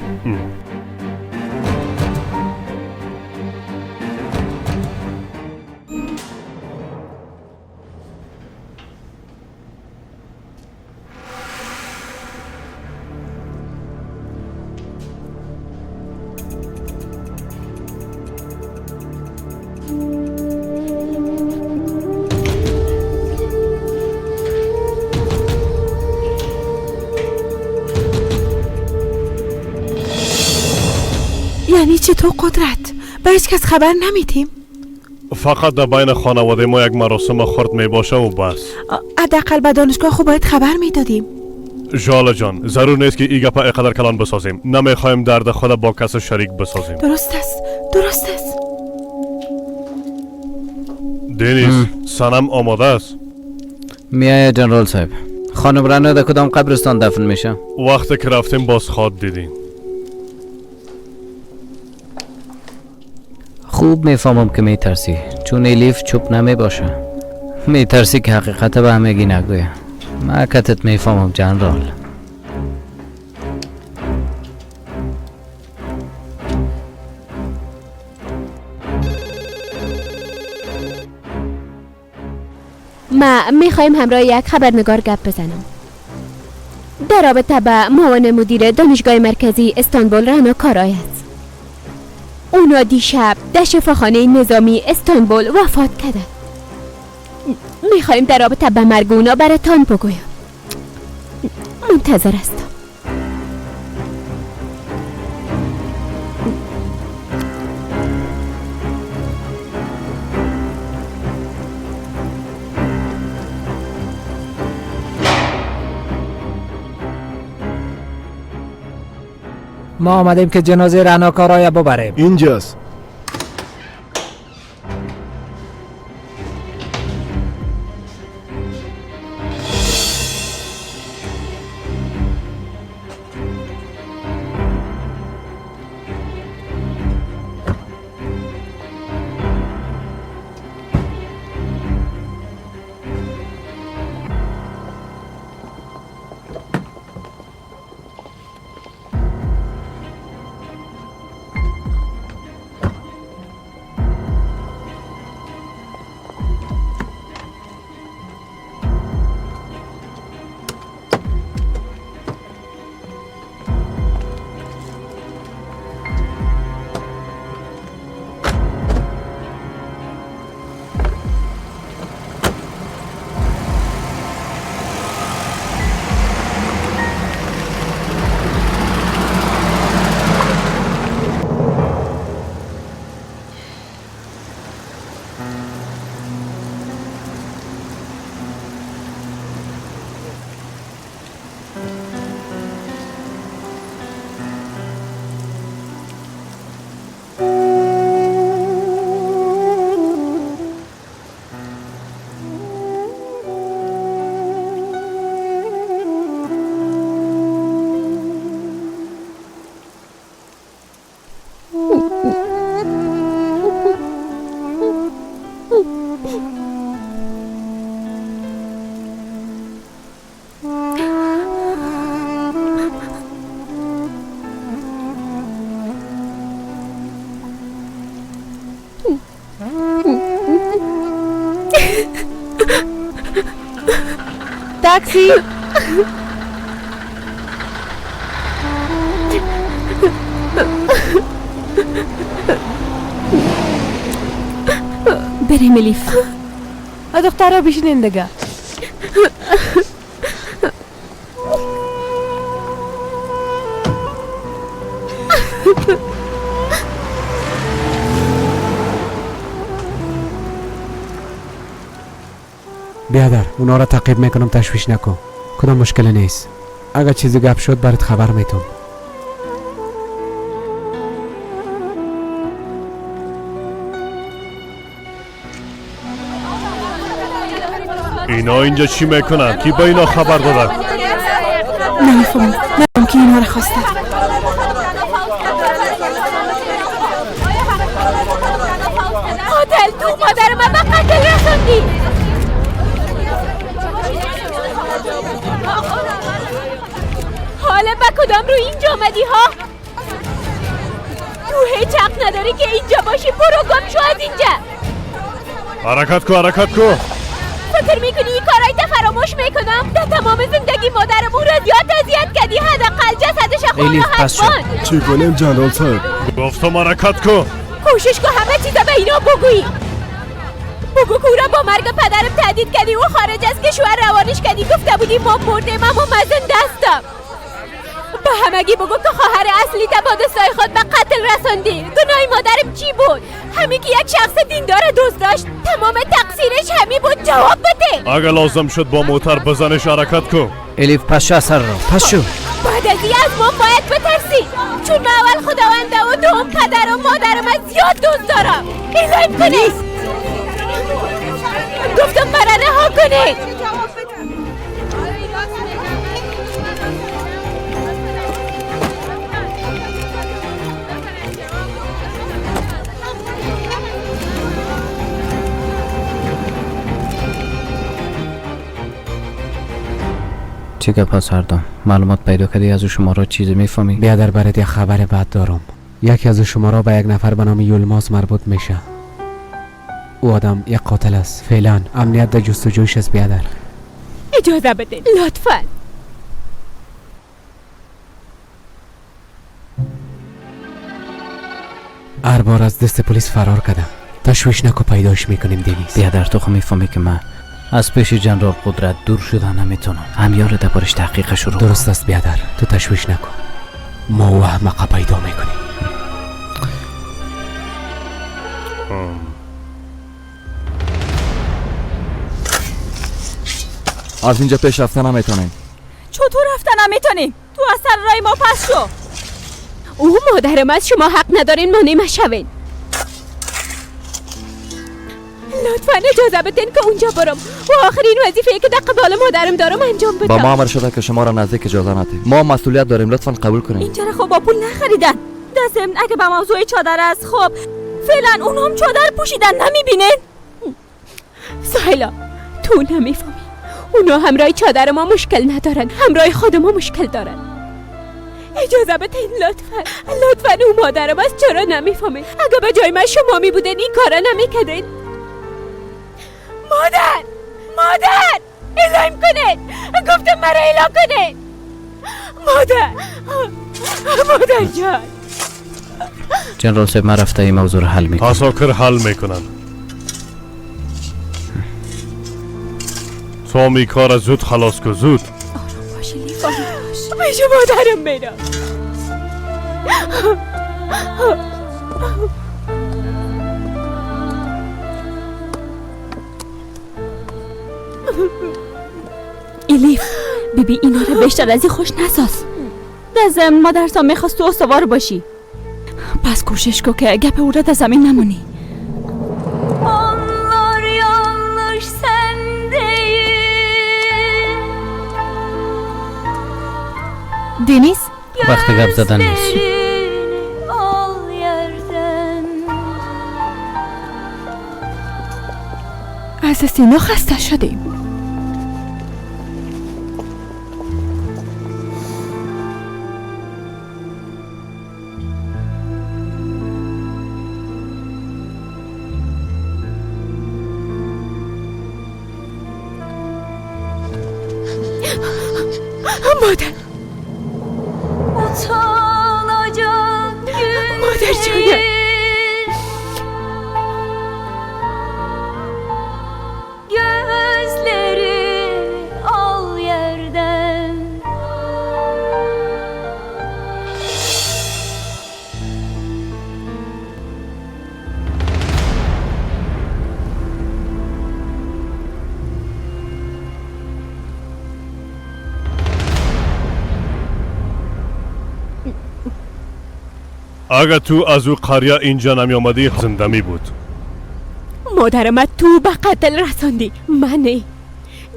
یعنی چطور قدرت؟ به هیچ کس خبر نمیدیم؟ فقط در بین خانواده ما یک مراسم خرد می باشه و بس. حداقل به دانشگاه خوب باید خبر میدادیم. ژاله جان، ضرور نیست که این گپ اینقدر کلان بسازیم. نمیخوایم درد خود با کس شریک بسازیم. درست است، درست است. دنیز، سنم آماده است. میای جنرال صاحب. خانم رنا در کدام قبرستان دفن میشه؟ وقتی که رفتیم باز خواب دیدیم. خوب میفهمم که میترسی، چون الیف چوب نمی باشه. میترسی که حقیقت به همگی نگویه. من کتت میفهمم جنرال. ما میخوایم همراه یک خبرنگار گپ بزنم در رابطه با معاون مدیر دانشگاه مرکزی استانبول رنا کارای است. اونا دیشب در شفاخانه نظامی استانبول وفات کرده. میخوایم در رابطه به مرگ اونا براتان بگویم. منتظر هستم. ما آمدیم که جنازه رعنا کارای ببریم. اینجاست. تاکسی. بریم الیف. دخترها بشینین دیگه. بیادر، اونا را تعقیب میکنم، تشویش نکن. کدام مشکل نیست. اگر چیزی گپ شد برات خبر میتم. اینا اینجا چی میکنن؟ کی به اینا خبر داده؟ نمیفهمم، نمیفهمم که اینا را خواسته. قاتل، تو مادر من به قتل رساندی. حالا به کدام رو اینجا آمدی ها؟ تو هیچ حق نداری که اینجا باشی. برو گم شو از اینجا. حرکت کو، حرکت کو. فکر میکنی این کارای تا فراموش میکنم؟ در تمام زندگی مادرم او را زیاد اذیت کردی. حداقل جسدش خون راحت بان. چی کنیم جنرال صاحب؟ گفتم حرکت کو. کوشش کو همه چیزا به اینا بگویی. بگو که او را با مرگ پدرم تهدید کردی و خارج از کشور روانش کردی. گفته بودی ما مردیم اما من زنده هستم. به همگی بگو که خواهر اصلی تا با دستای خود به قتل رساندی. گناه مادرم چی بود؟ همین که یک شخص دیندار دوست داشت. تمام تقصیرش همین بود. جواب بده. اگه لازم شد با موتر بزنش. حرکت کن. الیف پس شو، سر رو پس شو. بعد از این از ما باید بترسی، چون من اول خداونده و دوم پدر و مادرم از زیاد دوست دارم. الهیم کنید. گفتم مرا رها کنید. چه گپ هست هردم؟ معلومات پیدا کردی از شما را چیزی میفهمی؟ بیادر برات یک خبر بد دارم. یکی از شما را به یک نفر به نام یولماز مربوط میشه. او آدم یک قاتل است. فعلا امنیت در جستجویش است. بیادر اجازه بده لطفا. هر بار از دست پلیس فرار کرده. تشویش نکو، پیداش میکنیم دنیز. بیادر تو خو میفهمی که من از پیش جنرال قدرت دور شدن نمیتونم. همیار دربارش تحقیق شروع. درست است بیادر، تو تشویش نکن. ما او احمق پیدا میکنیم. از اینجا پیش رفتن نمیتونیم. چطور رفتن نمیتونیم؟ تو از سر رای ما پس شو. او مادرم از شما حق ندارین مانع مشوین. لطفا اجازه بدین که اونجا برم و آخرین وظیفه که در قبال مادرم دارم انجام بدم. با ما امر شده که شما را نزدیک اجازه ندیم. ما مسئولیت داریم، لطفا قبول کنید. اینجا را خب با پول نخریدن. در ضمن اگه به موضوع چادر است، خب فعلا اون هم چادر پوشیدن، نمیبینین؟ سهیلا تو نمیفهمی. اونا همراه چادر ما مشکل ندارن، همراه خود ما مشکل دارن. اجازه بدین لطفا، لطفا. او مادرم است، چرا نمیفهمین؟ اگه به جای من شما میبودین این کارا نمیکردین. مادر، مادر، الهیم کنید. گفتم مرا اله کنید. مادر، مادر جان. جنرال صاحب من رفته این موضوع رو حل میکنم. عساکر حل میکنن. تو می کار زود خلاص کن، زود. آرام باش لیف، آرام باش. پیش مادرم میرم. الیف بیبی اینا رو بیشتر از این خوش نساز. در ضمن مادر تا میخواست تو استوار باشی، پس کوشش کو که گپ او را در زمین نمونی. Onlar yanlış sen değil. دنیز وقت گپ زدن نیست. Gözlerini al yerden. از سینا خسته شدیم. مادر، Utanacak gün مادر جانم. değil. Gözlerini al yerden. اگه تو از او قریه اینجا نمی آمدی زنده می بود. مادرم تو به قتل رساندی. من نه.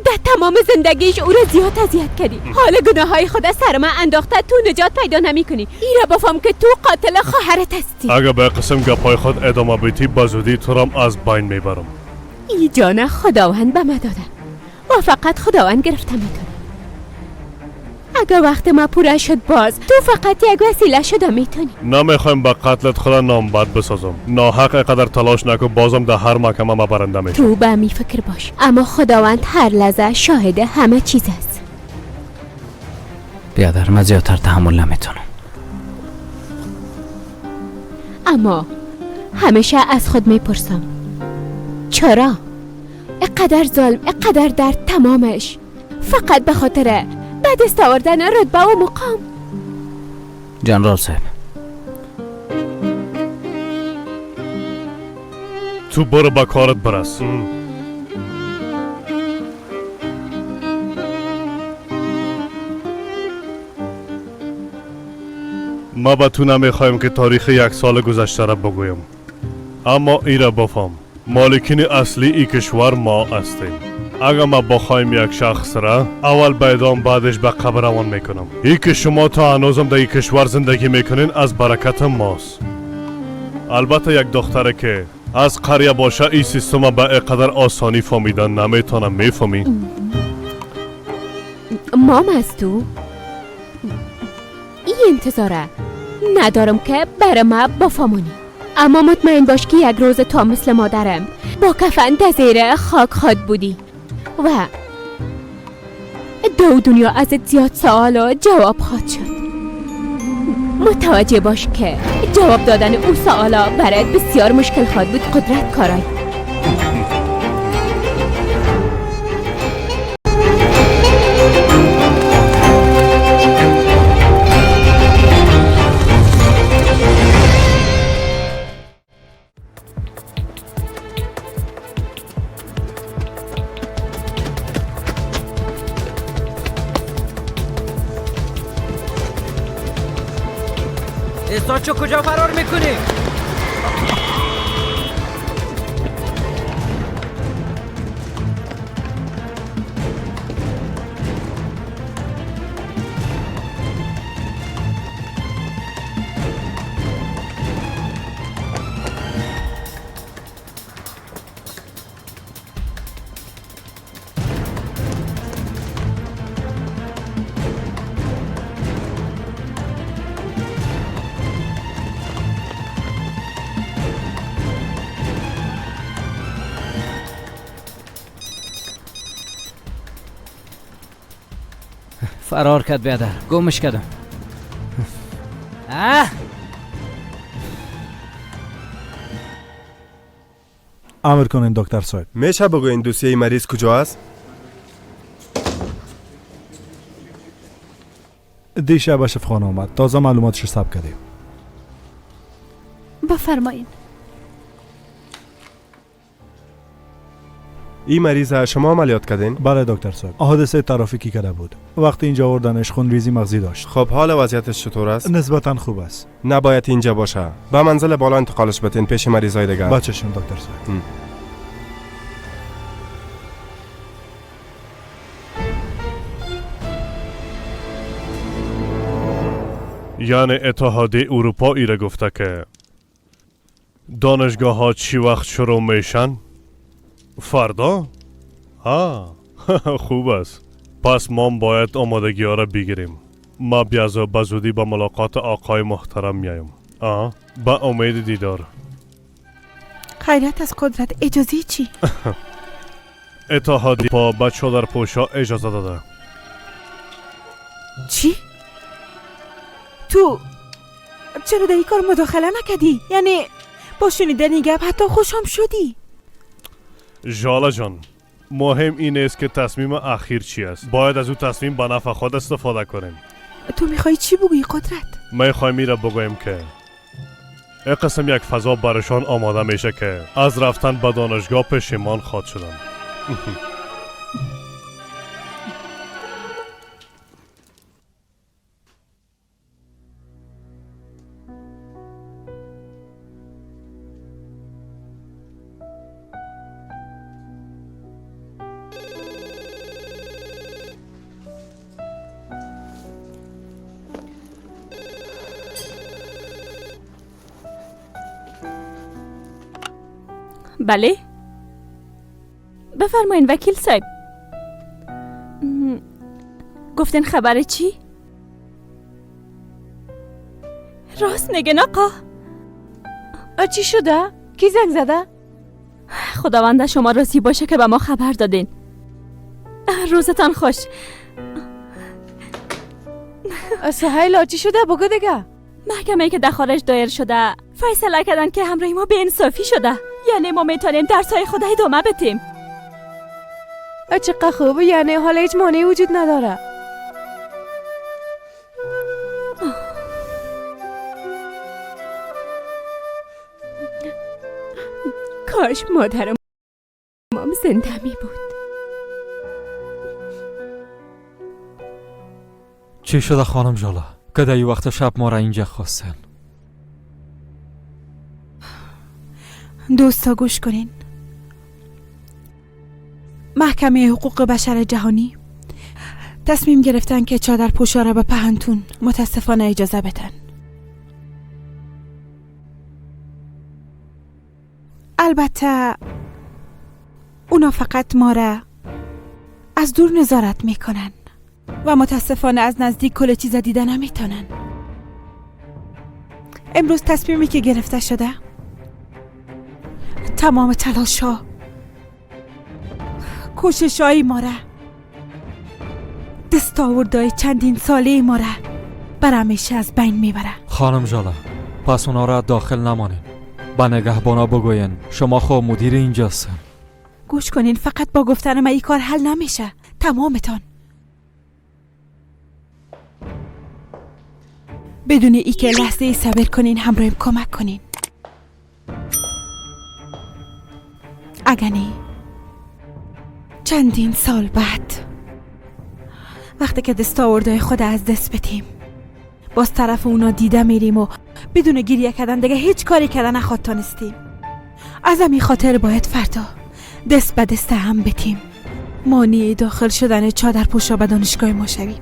در تمام زندگیش او را زیاد اذیت کردی. حال گناه های خود از سر من انداخته، تو نجات پیدا نمی کنی. ای را بفهم که تو قاتل خواهرت هستی. اگه به قسم گپای خود ادامه بدی به زودی تو را از بین میبرم. ای جان خداوند به من داده و فقط خداوند گرفته میتونه. اگه وقت ما پوره شد باز تو فقط یک وسیله شده میتونی. نمیخوایم به قتلت خدا نام بد بسازم. ناحق قدر تلاش نکن، بازم در هر محکمه ما برنده میشم. تو به می فکر باش، اما خداوند هر لحظه شاهد همه چیز است. بیادر من زیادتر تحمل نمیتونم. اما همیشه از خود میپرسم چرا اقدر ظلم، اقدر درد، تمامش فقط به خاطر به دست آوردن رتبه و مقام. جنرال صاحب تو برو با کارت برس. ما با تو نمیخوایم که تاریخ یک سال گذشته را بگویم، اما ای را بفهم مالکین اصلی ای کشور ما هستیم. اگر ما بخوایم یک شخص را اول به اعدام بعدش به قبر روان میکنم. ای که شما تا هنوزم در این کشور زندگی میکنین از برکت ماست. البته یک دختره که از قریه باشه این سیستم به اقدر آسانی فهمیدن نمیتونم. میفهمی؟ مام از تو این انتظاره ندارم که بر ما بفهمونی، اما مطمئن باش که یک روز تا مثل مادرم با کفن در زیر خاک خود بودی و دو دنیا ازت زیاد سوال و جواب خواهد شد. متوجه باش که جواب دادن او سوالا برات بسیار مشکل خواهد بود. قدرت کارای چو کجا فرار میکنی؟ فرار کرد بیادر، گمش کردم. امر کنین دکتر صاحب. میشه بگوین دوسیه مریض کجا است؟ دیشب به شفاخانه آمد، تازه معلوماتش ثبت کردیم. بفرمایین. این مریض شما عملیات کردین؟ بله دکتر صاحب، حادثه ترافیکی کرده بود. وقتی اینجا آوردنش خونریزی مغزی داشت. خب حال وضعیتش چطور است؟ نسبتا خوب است. نباید اینجا باشه. به منزل بالا انتقالش بدین پیش مریضای دیگر. بچشون دکتر صاحب. یعنی اتحادیه اروپا ایره گفته که دانشگاه ها چی وقت شروع میشن؟ فردا؟ ها خوب است. پس ما باید آمادگی ها را بگیریم. ما بیازو به زودی به ملاقات آقای محترم میایم. به امید دیدار. خیرت از قدرت اجازه چی؟ اتحادیه با به چادرپوشا اجازه داده. چی؟ تو چرا در این کار مداخله نکردی؟ یعنی با شنیدن این گپ حتی خوشم شدی؟ ژاله جان، مهم این است که تصمیم اخیر چی است. باید از او تصمیم به نفع خود استفاده کنیم. تو میخوای چی بگویی قدرت؟ میخوایم میره بگویم که این قسم یک فضا برشان آماده میشه که از رفتن به دانشگاه پشیمان خواهد شدن. بله بفرمایین وکیل صاحب. گفتین خبر چی؟ راست نگین آقا. چی شده؟ کی زنگ زده؟ خداوند شما راضی باشه که به ما خبر دادین. روزتان خوش. سهیلا چی شده؟ بگو دیگه. محکمه که در خارج دایر شده فیصله کردن که همراه ما به انصافی شده، یعنی ما میتونیم درسای خود ادامه بدیم. چقدر خوبه، یعنی حالا هیچ مانعی وجود نداره. کاش مادرم زنده می بود. چی شده خانم جالا که در وقت شب ما را اینجا خواستن؟ دوستا گوش کنین. محکمه حقوق بشر جهانی تصمیم گرفتن که چادر پوشا را به پهنتون متاسفانه اجازه بدن. البته اونا فقط ما را از دور نظارت میکنن و متاسفانه از نزدیک کل چیز دیده نمیتونن. امروز تصمیمی که گرفته شده تمام تلاش‌ها، کوشش‌های ما را، دستاوردهای چندین ساله ما را بر همیشه از بین میبره. خانم جالا پس اونا را داخل نمانین، با نگهبانا بگوین شما خب مدیر اینجا هستن. گوش کنین، فقط با گفتن من این کار حل نمیشه. تمامتان بدون ای که لحظه صبر کنین همراهیم کمک کنین. اگه نه چندین سال بعد وقتی که دستاوردهای خود از دست بدیم باز طرف اونا دیده میریم و بدون گریه کردن دیگه هیچ کاری کردن نخواد تانستیم. از همین خاطر باید فردا دست به دست هم بتیم، مانع داخل شدن چادر پوشا به دانشگاه ما شویم.